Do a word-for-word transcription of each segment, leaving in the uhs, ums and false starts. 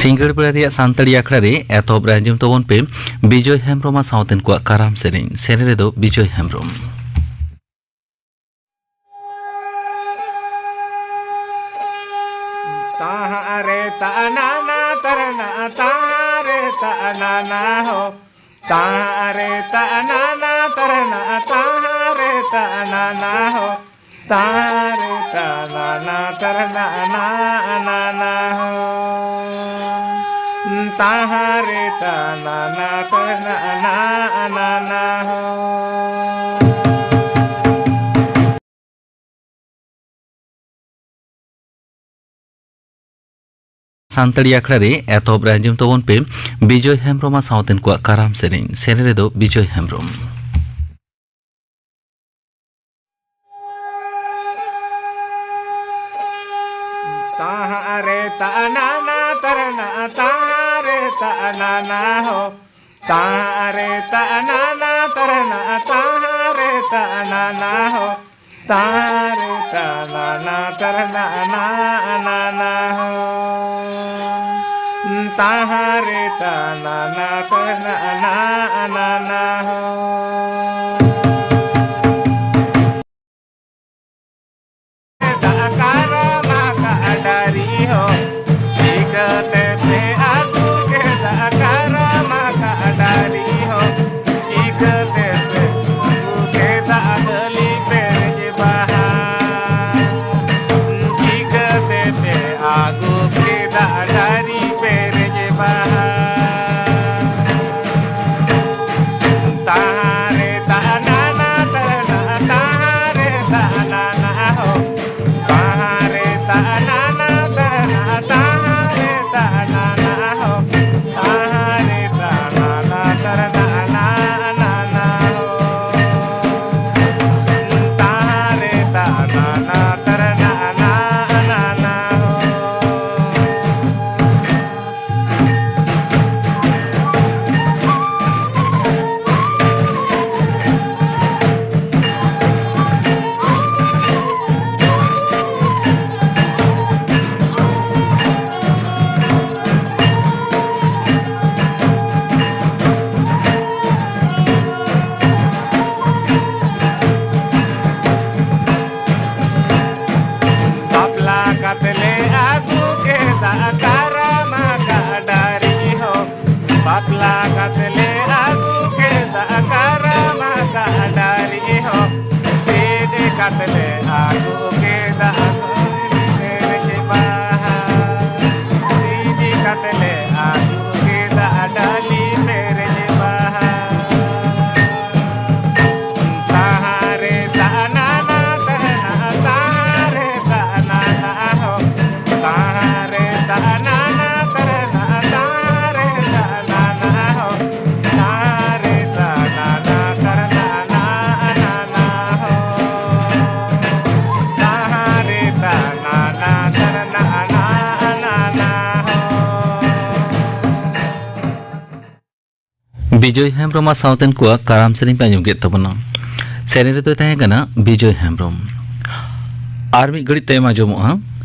ᱥᱤᱸᱜᱟᱹᱲ ᱵᱮᱲᱟ ᱨᱮᱭᱟᱜ ᱥᱟᱱᱛᱟᱲᱤ ᱟᱠᱷᱲᱟ ᱨᱮ ᱮᱛᱚᱦᱚᱵ ᱨᱮ ᱟᱸᱡᱚᱢ ᱛᱟᱵᱚᱱ ᱯᱮ ᱵᱤᱡᱚᱭ ᱦᱮᱢᱵᱽᱨᱚᱢ ᱟᱨ ᱥᱟᱶᱛᱮᱱ ᱠᱚᱣᱟᱜ ᱠᱟᱨᱟᱢ ᱥᱮᱨᱮᱧ᱾ ᱥᱮᱨᱮᱧ ᱨᱮᱫᱚ ᱵᱤᱡᱚᱭ ᱦᱮᱢᱵᱽᱨᱚᱢ᱾ ᱛᱟᱦᱟᱸ ᱨᱮ ᱛᱟᱱᱟ ᱱᱟ ᱛᱟᱨᱱᱟ, ᱛᱟᱦᱟᱸ ᱨᱮ ᱛᱟᱱᱟ ᱱᱟ ᱦᱚ᱾ ᱛᱟᱦᱟᱸ ᱨᱮ ᱛᱟᱱᱟ ᱱᱟ ᱛᱟᱨᱱᱟ, ᱛᱟᱦᱟᱸ ᱨᱮ ᱛᱟᱱᱟ ᱱᱟ ᱦᱚ᱾ ᱛᱟᱦᱟᱸ ᱨᱮ ᱛᱟᱱᱟ ᱱᱟ ᱛᱟᱨᱱᱟ ᱱᱟ ᱱᱟ ᱱᱟ ᱦᱚ᱾ ᱛᱟᱦᱟᱸ ᱨᱮ ᱛᱟᱱᱟ ᱱᱟ ᱛᱟᱨᱱᱟ ᱱᱟ ᱱᱟ ᱦᱚ᱾ ᱥᱟᱱᱛᱟᱲᱤ ᱟᱠᱷᱲᱟ ᱨᱮ ᱮᱛᱚᱦᱚᱵ ᱨᱮ ᱟᱸᱡᱚᱢ ᱛᱟᱵᱚᱱ ᱯᱮ ᱵᱤᱡᱚᱭ ᱦᱮᱢᱵᱽᱨᱚᱢ ᱟᱨ ᱥᱟᱶᱛᱮᱱ ᱠᱚᱣᱟᱜ ᱠᱟᱨᱟᱢ ᱥᱮᱨᱮᱧ᱾ ᱥᱮᱨᱮᱧ ᱨᱮᱫᱚ ᱵᱤᱡᱚᱭ ᱦᱮᱢᱵᱽᱨᱚᱢ᱾ ᱛᱟᱦᱟᱸ ᱨᱮ ᱛᱟᱱᱟ ᱱᱟ ᱛᱟᱨᱱᱟ, ᱛᱟᱦᱟᱸ ᱨᱮ ᱛᱟᱱᱟ ᱱᱟ ᱦᱚ᱾ ᱛᱟᱦᱟᱸ ᱨᱮ ᱛᱟᱱᱟ ᱱᱟ ᱛᱟᱨᱱᱟ, ᱛᱟᱦᱟᱸ ᱨᱮ ᱛᱟᱱᱟ ᱱᱟ ᱦᱚ᱾ ᱛᱟᱦᱟᱸ ᱨᱮ ᱛᱟᱱᱟ ᱱᱟ ᱛᱟᱨᱱᱟ ᱱᱟ ᱱᱟ ᱦᱚ᱾ ᱛᱟᱦᱟᱸ ᱨᱮ ᱛᱟᱱᱟ ᱱᱟ ᱛᱟᱨᱱᱟ ᱱᱟ ᱱᱟ ᱱᱟ ᱦᱚ᱾ ᱫᱟᱜ ᱠᱟᱨᱟᱢ ᱟᱠᱟᱫ ᱰᱟᱹᱨᱤ ᱦᱚ, ᱪᱤᱠᱟᱹᱛᱮ ᱯᱮ ᱟᱹᱜᱩ ᱠᱮᱫᱟ ᱠᱟᱨᱟᱢ ᱟᱠᱟᱫ ᱰᱟᱹᱨᱤ ᱦᱚ? ᱪᱤᱠᱟᱹᱛᱮ ᱯᱮ ᱟᱹᱜᱩ ᱠᱮᱫᱟ ᱰᱟᱹᱞᱤ ᱯᱮᱨᱮᱡ ᱵᱟᱦᱟ? ᱪᱤᱠᱟᱹᱛᱮ ᱯᱮ ᱟᱹᱜᱩ ᱠᱮᱫᱟ ᱰᱟᱹᱨᱤ ᱯᱮᱨᱮᱡ ᱵᱟᱦᱟ? ᱛᱟᱦᱟᱸ ᱨᱮ ᱫᱟᱜ ᱟᱹᱜᱩ ᱠᱮᱫᱟ ᱯᱮᱨᱮᱡ ᱵᱟᱦᱟ, ᱥᱤᱫᱤ ᱠᱟᱛᱮ ᱞᱮ ᱟᱹᱜᱩ ᱠᱮᱫᱟ ᱰᱟᱹᱞᱤ ᱯᱮᱨᱮᱡ ᱵᱟᱦᱟ᱾ ᱛᱟᱦᱟᱨᱮ ᱛᱟᱱᱟᱱᱟ ᱛᱟᱦᱟᱱᱟ, ᱛᱟᱦᱟᱨᱮ ᱛᱟᱱᱟᱱᱟ ᱦᱚ, ᱛᱟᱦᱟᱨᱮ ᱛᱟᱱᱟᱱᱟ ᱛᱟᱦᱟᱱᱟ, ᱛᱟᱦᱟᱨᱮ ᱛᱟᱱᱟᱱᱟ ᱦᱚ᱾ ᱵᱤᱡᱚᱭ ᱦᱮᱢᱵᱽᱨᱚᱢᱟᱜ ᱥᱟᱶᱛᱮᱱ ᱠᱚᱣᱟᱜ ᱠᱟᱨᱟᱢ ᱥᱮᱨᱮᱧ ᱯᱮ ᱟᱸᱡᱚᱢ ᱠᱮᱫ ᱛᱟᱵᱚᱱᱟ᱾ ᱥᱮᱨᱮᱧ ᱨᱮᱫᱚᱭ ᱛᱟᱦᱮᱸ ᱠᱟᱱᱟ ᱵᱤᱡᱚᱭ ᱦᱮᱢᱵᱽᱨᱚᱢ᱾ ᱟᱨ ᱢᱤᱫ ᱜᱷᱟᱹᱲᱤᱡ ᱛᱟᱭᱚᱢ ᱟᱸᱡᱚᱢᱚᱜᱼᱟ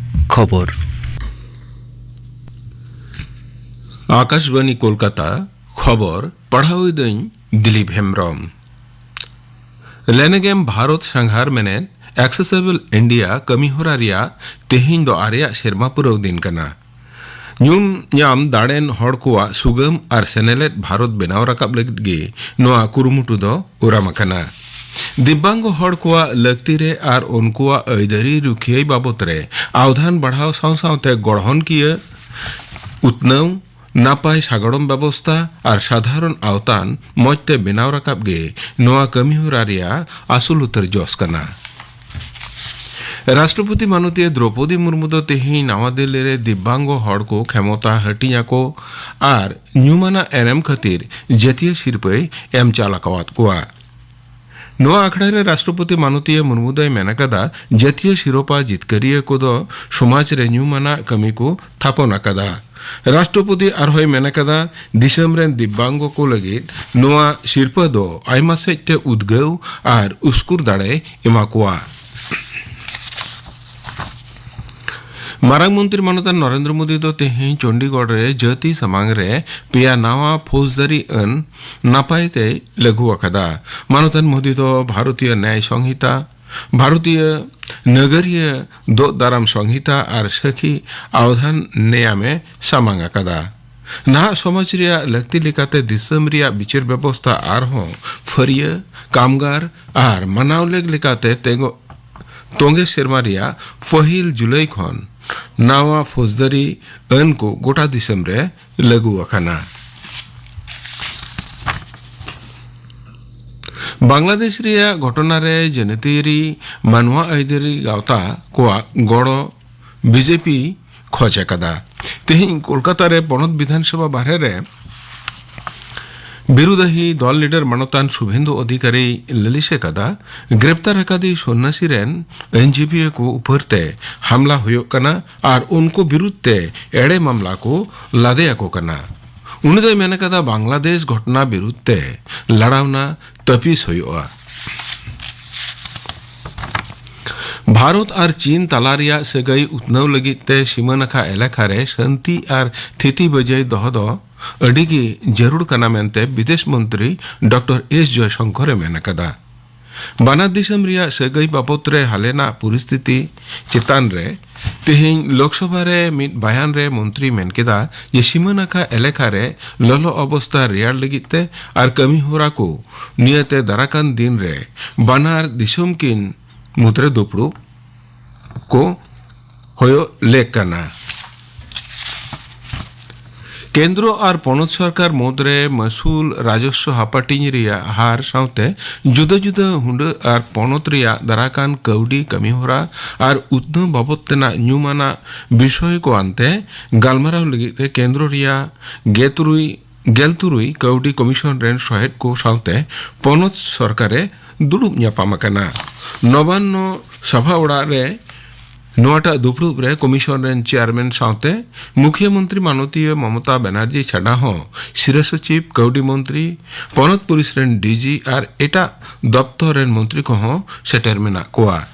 ᱠᱷᱚᱵᱚᱨ᱾ ᱟᱠᱟᱥᱵᱟᱱᱤ ᱠᱳᱞᱠᱟᱛᱟ, ᱠᱷᱚᱵᱚᱨ ᱯᱟᱲᱦᱟᱣ ᱮᱫᱟᱹᱧ ᱫᱤᱞᱤᱯ ᱦᱮᱢᱵᱽᱨᱚᱢ᱾ ᱞᱮᱱᱮᱜᱮᱢ ᱵᱷᱟᱨᱚᱛ ᱥᱟᱸᱜᱷᱟᱨ ᱢᱮᱱᱮᱫ Accessible India ᱠᱟᱹᱢᱤᱦᱚᱨᱟ ᱨᱮᱭᱟᱜ ᱛᱮᱦᱮᱧ ᱫᱚ ᱟᱨᱮᱭᱟᱜ ᱥᱮᱨᱢᱟ ᱯᱩᱨᱟᱹᱣ ᱫᱤᱱ ᱠᱟᱱᱟ᱾ ᱧᱩᱢ ᱧᱟᱢ ᱫᱟᱲᱮᱱ ᱦᱚᱲ ᱠᱚᱣᱟᱜ ᱥᱩᱜᱟᱹᱢ ᱟᱨ ᱥᱮᱱᱮᱞᱮᱫ ᱵᱷᱟᱨᱚᱛ ᱵᱮᱱᱟᱣ ᱨᱟᱠᱟᱵ ᱞᱟᱹᱜᱤᱫ ᱜᱮ ᱱᱚᱣᱟ ᱠᱩᱨᱩᱢᱩᱴᱩ ᱫᱚ ᱩᱨᱟᱢ ᱟᱠᱟᱱᱟ᱾ ᱫᱤᱵᱵᱟᱝᱜᱚ ᱦᱚᱲ ᱠᱚᱣᱟᱜ ᱞᱟᱹᱠᱛᱤ ᱨᱮ ᱟᱨ ᱩᱱᱠᱩᱣᱟᱜ ᱟᱹᱭᱫᱟᱹᱨᱤ ᱨᱩᱠᱷᱤᱭᱟᱹᱭ ᱵᱟᱵᱚᱛ ᱨᱮ ᱟᱣᱫᱷᱟᱱ ᱵᱟᱲᱦᱟᱣ ᱥᱟᱶ ᱥᱟᱶᱛᱮ ᱜᱚᱲᱦᱚᱱᱠᱤᱭᱟᱹ ᱩᱛᱱᱟᱹᱣ, ᱱᱟᱯᱟᱭ ᱥᱟᱜᱟᱲᱚᱢ ᱵᱮᱵᱚᱥᱛᱟ ᱟᱨ ᱥᱟᱫᱷᱟᱨᱚᱱ ᱟᱣᱛᱟᱱ ᱢᱚᱡᱽ ᱛᱮ ᱵᱮᱱᱟᱣ ᱨᱟᱠᱟᱵ ᱜᱮ ᱱᱚᱣᱟ ᱠᱟᱹᱢᱤᱦᱚᱨᱟ ᱨᱮᱭᱟᱜ ᱟᱥᱚᱞ ᱩᱛᱟᱹᱨ ᱡᱚᱥ ᱠᱟᱱᱟ᱾ ᱨᱟᱥᱴᱨᱚᱯᱚᱛᱤ ᱢᱟᱱᱚᱛᱤᱭᱟᱹ ᱫᱨᱚᱯᱚᱫᱤ ᱢᱩᱨᱢᱩ ᱫᱚ ᱛᱮᱦᱮᱧ ᱱᱟᱣᱟ ᱫᱤᱞᱞᱤ ᱨᱮ ᱫᱤᱵᱵᱟᱝᱜᱚ ᱦᱚᱲ ᱠᱚ ᱠᱷᱮᱢᱚᱛᱟ ᱦᱟᱹᱴᱤᱧ ᱟᱠᱚ ᱟᱨ ᱧᱩᱢᱟᱱᱟᱜ ᱮᱱᱮᱢ ᱠᱷᱟᱹᱛᱤᱨ ᱡᱟᱹᱛᱤᱭᱟᱹ ᱥᱤᱨᱯᱟᱹᱭ ᱮᱢ ᱪᱟᱞ ᱟᱠᱟᱣᱟᱫ ᱠᱚᱣᱟ᱾ ᱱᱚᱣᱟ ᱟᱠᱷᱲᱟ ᱨᱮ ᱨᱟᱥᱴᱨᱚᱯᱚᱛᱤ ᱢᱟᱱᱚᱛᱤᱭᱟᱹ ᱢᱩᱨᱢᱩ ᱫᱚᱭ ᱢᱮᱱ ᱟᱠᱟᱫᱟ, ᱡᱟᱹᱛᱤᱭᱟᱹ ᱥᱤᱨᱳᱯᱟ ᱡᱤᱛᱠᱟᱹᱨᱤᱭᱟᱹ ᱠᱚᱫᱚ ᱥᱚᱢᱟᱡᱽ ᱨᱮ ᱧᱩᱢᱟᱱᱟᱜ ᱠᱟᱹᱢᱤ ᱠᱚ ᱛᱷᱟᱯᱚᱱ ᱟᱠᱟᱫᱟ᱾ ᱨᱟᱥᱴᱨᱚᱯᱚᱛᱤ ᱟᱨᱦᱚᱸᱭ ᱢᱮᱱ ᱟᱠᱟᱫᱟ, ᱫᱤᱥᱚᱢ ᱨᱮᱱ ᱫᱤᱵᱵᱟᱝᱜᱚ ᱠᱚ ᱞᱟᱹᱜᱤᱫ ᱱᱚᱣᱟ ᱥᱤᱨᱯᱟᱹ ᱫᱚ ᱟᱭᱢᱟ ᱥᱮᱫ ᱛᱮ ᱩᱫᱽᱜᱟᱹᱣ ᱟᱨ ᱩᱥᱠᱩᱨ ᱫᱟᱲᱮᱭ ᱮᱢᱟ ᱠᱚᱣᱟ᱾ ᱢᱟᱨᱟᱝ ᱢᱚᱱᱛᱨᱤ ᱢᱟᱱᱚᱛᱟᱱ ᱱᱚᱨᱮᱱᱫᱨᱚ ᱢᱳᱫᱤ ᱫᱚ ᱛᱮᱦᱮᱧ ᱪᱚᱱᱰᱤᱜᱚᱲ ᱨᱮ ᱡᱟᱹᱛᱤ ᱥᱟᱢᱟᱝ ᱨᱮ ᱯᱮᱭᱟ ᱱᱟᱣᱟ ᱯᱷᱳᱡᱽᱫᱟᱨᱤ ᱟᱹᱱ ᱱᱟᱯᱟᱭ ᱛᱮᱭ ᱞᱟᱹᱜᱩ ᱟᱠᱟᱫᱟ᱾ ᱢᱟᱱᱚᱛᱟᱱ ᱢᱳᱫᱤ ᱫᱚ ᱵᱷᱟᱨᱚᱛᱤᱭᱚ ᱱᱮᱭᱟᱭ ᱥᱚᱝᱦᱤᱛᱟ, ᱵᱷᱟᱨᱚᱛᱤᱭᱚ ᱱᱟᱜᱟᱨᱤᱭᱟᱹ ᱫᱚᱜ ᱫᱟᱨᱟᱢ ᱥᱚᱝᱦᱤᱛᱟ ᱟᱨ ᱥᱟᱹᱠᱷᱤ ᱟᱣᱫᱷᱟᱱ ᱱᱮᱭᱟᱢᱮ ᱥᱟᱢᱟᱝ ᱟᱠᱟᱫᱟ᱾ ᱱᱟᱦᱟᱜ ᱥᱚᱢᱟᱡᱽ ᱨᱮᱭᱟᱜ ᱞᱟᱹᱠᱛᱤ ᱞᱮᱠᱟᱛᱮ ᱫᱤᱥᱚᱢ ᱨᱮᱭᱟᱜ ᱵᱤᱪᱟᱹᱨ ᱵᱮᱵᱚᱥᱛᱷᱟ ᱟᱨᱦᱚᱸ ᱯᱷᱟᱹᱨᱭᱟᱹ, ᱠᱟᱢᱜᱟᱨ ᱟᱨ ᱢᱟᱱᱟᱣ ᱞᱮᱠ ᱞᱮᱠᱟᱛᱮ ᱛᱮᱸᱜᱚ-, ᱛᱚᱸᱜᱮ ᱥᱮᱨᱢᱟ ᱨᱮᱭᱟᱜ ᱯᱟᱹᱦᱤᱞ ᱡᱩᱞᱟᱭ ᱠᱷᱚᱱ ᱱᱟᱣᱟ ᱯᱷᱳᱡᱽᱫᱟᱨᱤ ᱟᱹᱱ ᱠᱚ ᱜᱚᱴᱟ ᱫᱤᱥᱚᱢ ᱨᱮ ᱞᱟᱹᱜᱩ ᱟᱠᱟᱱᱟ᱾ ᱵᱟᱝᱞᱟᱫᱮᱥ ᱨᱮᱭᱟᱜ ᱜᱷᱚᱴᱚᱱᱟ ᱨᱮ ᱡᱟᱹᱱᱤᱛᱤᱭᱟᱹᱨᱤ ᱢᱟᱱᱣᱟ ᱟᱹᱭᱫᱟᱹᱨᱤ ᱜᱟᱶᱛᱟ ᱠᱚᱣᱟᱜ ᱜᱚᱲᱚ ᱵᱤᱡᱮᱯᱤ ᱠᱷᱚᱡ ᱟᱠᱟᱫᱟ᱾ ᱛᱮᱦᱮᱧ ᱠᱳᱞᱠᱟᱛᱟ ᱨᱮ ᱯᱚᱱᱚᱛ ᱵᱤᱫᱷᱟᱱ ᱥᱚᱵᱷᱟ ᱵᱟᱦᱨᱮ ᱨᱮ ᱵᱤᱨᱩᱫᱷᱟᱦᱤ ᱫᱚᱞ ᱞᱤᱰᱟᱨ ᱢᱟᱱᱚᱛᱟᱱ ᱥᱩᱵᱷᱮᱱᱫᱩ ᱚᱫᱷᱤᱠᱟᱨᱤ ᱞᱟᱹᱞᱤᱥ ᱟᱠᱟᱫᱟ, ᱜᱨᱮᱯᱛᱟᱨ ᱟᱠᱟᱫᱤᱡ ᱥᱚᱱᱱᱟᱥᱤ ᱨᱮᱱ ᱟᱹᱭᱤᱱᱡᱤᱵᱤᱭᱟᱹ ᱠᱚ ᱩᱯᱟᱹᱨ ᱛᱮ ᱦᱟᱢᱞᱟ ᱦᱩᱭᱩᱜ ᱠᱟᱱᱟ ᱟᱨ ᱩᱱᱠᱩ ᱵᱤᱨᱩᱫᱷ ᱛᱮ ᱮᱲᱮ ᱢᱟᱢᱞᱟ ᱠᱚ ᱞᱟᱫᱮ ᱟᱠᱚ ᱠᱟᱱᱟ᱾ ᱩᱱᱤ ᱫᱚᱭ ᱢᱮᱱ ᱟᱠᱟᱫᱟ, ᱵᱟᱝᱞᱟᱫᱮᱥ ᱜᱷᱚᱴᱚᱱᱟ ᱵᱤᱨᱩᱫᱷ ᱛᱮ ᱞᱟᱲᱟᱣᱱᱟ ᱛᱟᱹᱯᱤᱥ ᱦᱩᱭᱩᱜᱼᱟ᱾ ᱵᱷᱟᱨᱚᱛ ᱟᱨ ᱪᱤᱱ ᱛᱟᱞᱟ ᱨᱮᱭᱟᱜ ᱥᱟᱹᱜᱟᱹᱭ ᱩᱛᱱᱟᱹᱣ ᱞᱟᱹᱜᱤᱫ ᱛᱮ ᱥᱤᱢᱟᱹ ᱱᱟᱠᱷᱟ ᱮᱞᱟᱠᱟ ᱨᱮ ᱥᱟᱹᱱᱛᱤ ᱟᱨ ᱛᱷᱤᱛᱤ ᱵᱟᱹᱡᱟᱹᱭ ᱫᱚᱦᱚ ᱫᱚ ᱟᱹᱰᱤ ᱜᱮ ᱡᱟᱹᱨᱩᱲ ᱠᱟᱱᱟ ᱢᱮᱱᱛᱮ ᱵᱤᱫᱮᱥ ᱢᱚᱱᱛᱨᱤ ᱰᱚᱠᱴᱚᱨ ᱮᱥ ᱡᱚᱭᱥᱚᱝᱠᱚᱨ ᱮ ᱢᱮᱱ ᱟᱠᱟᱫᱟ᱾ ᱵᱟᱱᱟᱨ ᱫᱤᱥᱚᱢ ᱨᱮᱭᱟᱜ ᱥᱟᱹᱜᱟᱹᱭ ᱵᱟᱵᱚᱛ ᱨᱮ ᱦᱟᱞᱮᱱᱟᱜ ᱯᱚᱨᱤᱥᱛᱷᱤᱛᱤ ᱪᱮᱛᱟᱱ ᱨᱮ ᱛᱮᱦᱮᱧ ᱞᱳᱠᱥᱚᱵᱷᱟ ᱨᱮ ᱢᱤᱫ ᱵᱟᱭᱟᱱ ᱨᱮ ᱢᱚᱱᱛᱨᱤ ᱢᱮᱱ ᱠᱮᱫᱟ ᱡᱮ ᱥᱤᱢᱟᱹ ᱱᱟᱠᱷᱟ ᱮᱞᱟᱠᱟ ᱨᱮ ᱞᱚᱞᱚ ᱚᱵᱚᱥᱛᱟ ᱨᱮᱭᱟᱲ ᱞᱟᱹᱜᱤᱫ ᱛᱮ ᱟᱨ ᱠᱟᱹᱢᱤ ᱦᱚᱨᱟ ᱠᱚ ᱱᱤᱭᱟᱹᱛᱮ ᱫᱟᱨᱟᱠᱟᱱ ᱫᱤᱱ ᱨᱮ ᱵᱟᱱᱟᱨ ᱫᱤᱥᱚᱢ ᱠᱤᱱ ᱢᱩᱫᱽᱨᱮ ᱫᱩᱯᱲᱩᱵ ᱠᱚ ᱦᱩᱭᱩᱜ ᱞᱮᱠ ᱠᱟᱱᱟ᱾ ᱠᱮᱱᱫᱨᱚ ᱟᱨ ᱯᱚᱱᱚᱛ ᱥᱚᱨᱠᱟᱨ ᱢᱩᱫᱽᱨᱮ ᱢᱟᱹᱥᱩᱞ ᱨᱟᱡᱚᱥᱣᱚ ᱦᱟᱯᱟᱴᱤᱧ ᱨᱮᱭᱟᱜ ᱦᱟᱨ ᱥᱟᱶᱛᱮ ᱡᱩᱫᱟᱹ ᱡᱩᱫᱟᱹ ᱦᱩᱸᱰᱟᱹ ᱟᱨ ᱯᱚᱱᱚᱛ ᱨᱮᱭᱟᱜ ᱫᱟᱨᱟᱠᱟᱱ ᱠᱟᱹᱣᱰᱤ ᱠᱟᱹᱢᱤᱦᱚᱨᱟ ᱟᱨ ᱩᱛᱱᱟᱹᱣ ᱵᱟᱵᱚᱛ ᱛᱮᱱᱟᱜ ᱧᱩᱢᱟᱱᱟᱜ ᱵᱤᱥᱚᱭ ᱠᱚ ᱟᱱᱛᱮ ᱜᱟᱞᱢᱟᱨᱟᱣ ᱞᱟᱹᱜᱤᱫ ᱛᱮ ᱠᱮᱱᱫᱨᱚ ᱨᱮᱭᱟᱜ ᱜᱮᱞ ᱛᱩᱨᱩᱭ ᱠᱟᱹᱣᱰᱤ ᱠᱚᱢᱤᱥᱚᱱ ᱨᱮᱱ ᱥᱚᱦᱮᱫ ᱠᱚ ᱥᱟᱶᱛᱮ ᱯᱚᱱᱚᱛ ᱥᱚᱨᱠᱟᱨ ᱮ ᱫᱩᱲᱩᱵ ᱧᱟᱯᱟᱢ ᱟᱠᱟᱱᱟ᱾ ᱱᱚᱵᱟᱱᱱᱚ ᱥᱟᱵᱷᱟ ᱚᱲᱟᱜ ᱨᱮ ᱱᱚᱣᱟᱴᱟᱜ ᱫᱩᱯᱲᱩᱵ ᱨᱮ ᱠᱚᱢᱤᱥᱚᱱ ᱨᱮᱱ ᱪᱮᱭᱟᱨᱢᱮᱱ ᱥᱟᱶᱛᱮ ᱢᱩᱠᱷᱭᱟᱹ ᱢᱚᱱᱛᱨᱤ ᱢᱟᱱᱚᱛᱤᱭᱟᱹ ᱢᱚᱢᱚᱛᱟ ᱵᱟᱱᱟᱨᱡᱤ ᱪᱷᱟᱰᱟ ᱦᱚᱸ ᱥᱤᱨᱟᱹ ᱥᱚᱪᱤᱵᱽ, ᱠᱟᱹᱣᱰᱤ ᱢᱚᱱᱛᱨᱤ, ᱯᱚᱱᱚᱛ ᱯᱩᱞᱤᱥ ᱨᱮᱱ ᱰᱤᱡᱤ ᱟᱨ ᱮᱴᱟᱜ ᱫᱚᱯᱛᱚᱨ ᱨᱮᱱ ᱢᱚᱱᱛᱨᱤ ᱠᱚᱦᱚᱸ ᱥᱮᱴᱮᱨ ᱢᱮᱱᱟᱜ ᱠᱚᱣᱟ᱾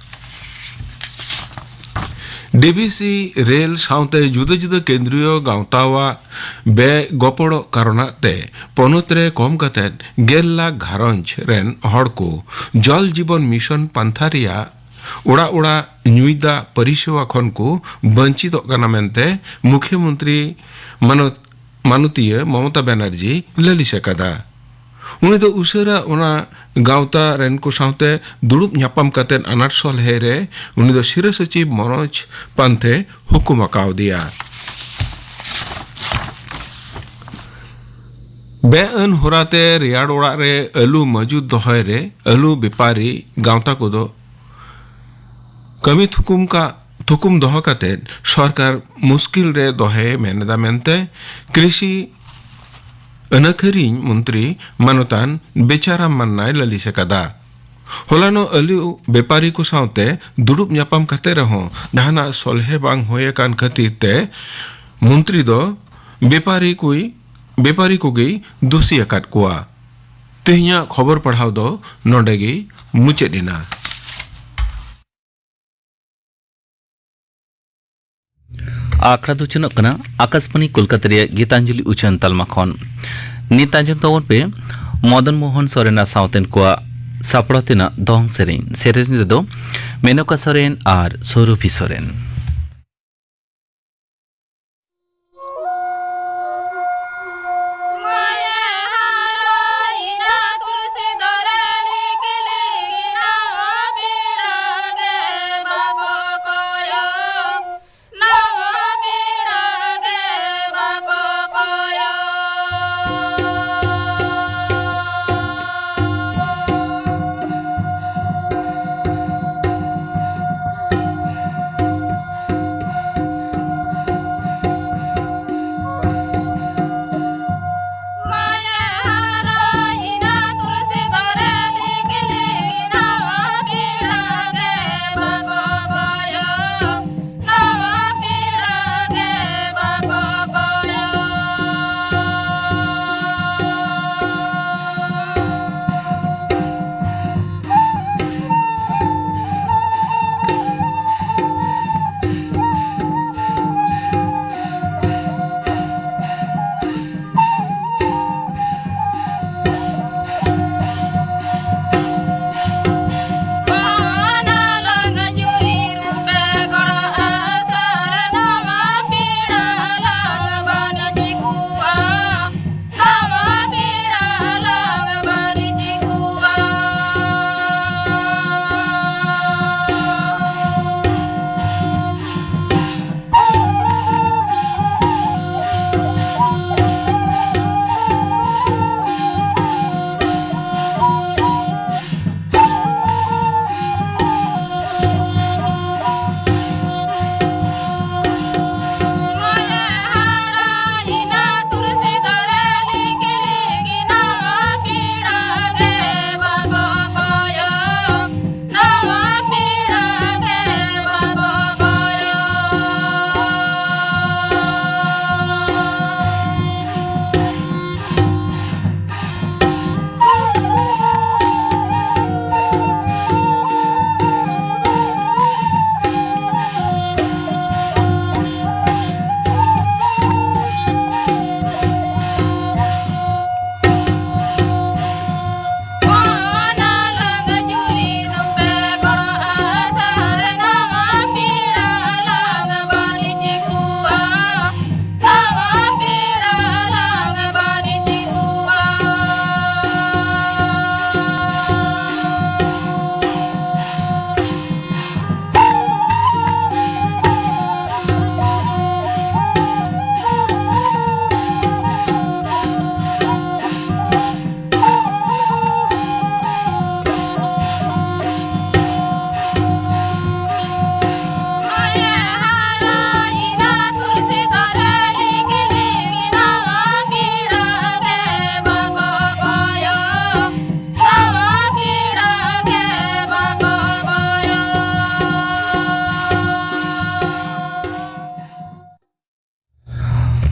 ᱰᱤᱵᱤᱥᱤ ᱨᱮᱞ ᱥᱟᱶᱛᱮ ᱡᱩᱫᱟᱹ ᱡᱩᱫᱟᱹ ᱠᱮᱱᱫᱨᱤᱭᱚ ᱜᱟᱶᱛᱟᱣᱟᱜ ᱵᱮᱜᱚᱯᱚᱲᱚᱜ ᱠᱟᱨᱚᱱᱟᱜ ᱛᱮ ᱯᱚᱱᱚᱛ ᱨᱮ ᱠᱚᱢ ᱠᱟᱛᱮ ᱜᱮᱞ ᱞᱟᱠᱷ ᱜᱷᱟᱨᱚᱸᱡᱽ ᱨᱮᱱ ᱦᱚᱲ ᱠᱚ ᱡᱚᱞ ᱡᱤᱵᱚᱱ ᱢᱤᱥᱚᱱ ᱯᱟᱱᱛᱷᱟ ᱨᱮᱭᱟᱜ ᱚᱲᱟᱜ ᱚᱲᱟᱜ ᱧᱩᱭ ᱫᱟᱜ ᱯᱚᱨᱤᱥᱮᱵᱟ ᱠᱷᱚᱱ ᱠᱚ ᱵᱚᱧᱪᱤᱛᱚᱜ ᱠᱟᱱᱟ ᱢᱮᱱᱛᱮ ᱢᱩᱠᱷᱭᱟᱹ ᱢᱚᱱᱛᱨᱤ ᱢᱟᱱᱚᱛ-, ᱢᱟᱱᱚᱛᱤᱭᱟᱹ ᱢᱚᱢᱚᱛᱟ ᱵᱟᱱᱟᱨᱡᱤ ᱞᱟᱹᱞᱤᱥ ᱟᱠᱟᱫᱟ᱾ ᱩᱱᱤ ᱫᱚ ᱩᱥᱟᱹᱨᱟ ᱚᱱᱟ ᱜᱟᱶᱛᱟ ᱨᱮᱱ ᱠᱚ ᱥᱟᱶᱛᱮ ᱫᱩᱲᱩᱵ ᱧᱟᱯᱟᱢ ᱠᱟᱛᱮ ᱟᱱᱟᱴ ᱥᱚᱞᱦᱮ ᱨᱮ ᱩᱱᱤ ᱫᱚ ᱥᱤᱨᱟᱹ ᱥᱚᱪᱤᱵᱽ ᱢᱚᱱᱳᱡᱽ ᱯᱟᱱᱛᱷᱮ ᱦᱩᱠᱩᱢ ᱟᱠᱟᱣᱫᱮᱭᱟ᱾ ᱵᱮᱼᱟᱹᱱ ᱦᱚᱨᱟᱛᱮ ᱨᱮᱭᱟᱲ ᱚᱲᱟᱜ ᱨᱮ ᱟᱹᱞᱩ ᱢᱚᱡᱩᱫ ᱫᱚᱦᱚᱭ ᱨᱮ ᱟᱹᱞᱩ ᱵᱮᱯᱟᱨᱤ ᱜᱟᱶᱛᱟ ᱠᱚᱫᱚ ᱠᱟᱹᱢᱤ ᱛᱷᱩᱠᱩᱢ ᱠᱟ-, ᱛᱷᱩᱠᱩᱢ ᱫᱚᱦᱚ ᱠᱟᱛᱮ ᱥᱚᱨᱠᱟᱨ ᱢᱩᱥᱠᱤᱞ ᱨᱮ ᱫᱚᱦᱚᱭ ᱢᱮᱱ ᱮᱫᱟ ᱢᱮᱱᱛᱮ ᱠᱨᱤᱥᱤ ᱟᱹᱱᱟᱹᱠᱷᱟᱹᱨᱤᱧ ᱢᱚᱱᱛᱨᱤ ᱢᱟᱱᱚᱛᱟᱱ ᱵᱮᱪᱟᱨᱟᱢ ᱢᱟᱱᱱᱟᱭ ᱞᱟᱹᱞᱤᱥ ᱟᱠᱟᱫᱟ᱾ ᱦᱚᱞᱟᱱᱚᱜ ᱟᱹᱞᱩ ᱵᱮᱯᱟᱨᱤ ᱠᱚ ᱥᱟᱶᱛᱮ ᱫᱩᱲᱩᱵ ᱧᱟᱯᱟᱢ ᱠᱟᱛᱮ ᱨᱮᱦᱚᱸ ᱡᱟᱦᱟᱱᱟᱜ ᱥᱚᱞᱦᱮ ᱵᱟᱝ ᱦᱩᱭ ᱟᱠᱟᱱ ᱠᱷᱟᱹᱛᱤᱨ ᱛᱮ ᱢᱚᱱᱛᱨᱤ ᱫᱚ ᱵᱮᱯᱟᱨᱤ ᱠᱚᱭ, ᱵᱮᱯᱟᱨᱤ ᱠᱚᱜᱮᱭ ᱫᱩᱥᱤ ᱟᱠᱟᱫ ᱠᱚᱣᱟ᱾ ᱛᱮᱦᱮᱧᱟᱜ ᱠᱷᱚᱵᱚᱨ ᱯᱟᱲᱦᱟᱣ ᱫᱚ ᱱᱚᱰᱮ ᱜᱮ ᱢᱩᱪᱟᱹᱫ ᱮᱱᱟ᱾ ᱟᱠᱷᱲᱟ ᱫᱚ ᱪᱟᱞᱟᱜ ᱠᱟᱱᱟ ᱟᱠᱟᱥᱵᱟᱱᱤ ᱠᱳᱞᱠᱟᱛᱟ ᱨᱮᱭᱟᱜ ᱜᱤᱛᱟᱧᱡᱚᱞᱤ ᱩᱪᱷᱟᱹᱱ ᱛᱟᱞᱢᱟ ᱠᱷᱚᱱ᱾ ᱱᱤᱛ ᱟᱸᱡᱚᱢ ᱛᱟᱵᱚᱱ ᱯᱮ ᱢᱚᱫᱚᱱ ᱢᱳᱦᱚᱱ ᱥᱚᱨᱮᱱ ᱟᱨ ᱥᱟᱶᱛᱮᱱ ᱠᱚᱣᱟᱜ ᱥᱟᱯᱲᱟᱣ ᱛᱮᱱᱟᱜ ᱫᱚᱝ ᱥᱮᱨᱮᱧ᱾ ᱥᱮᱨᱮᱧ ᱨᱮᱫᱚ ᱢᱮᱱᱚᱠᱟ ᱥᱚᱨᱮᱱ ᱟᱨ ᱥᱚᱨᱚᱵᱷᱤ ᱥᱚᱨᱮᱱ᱾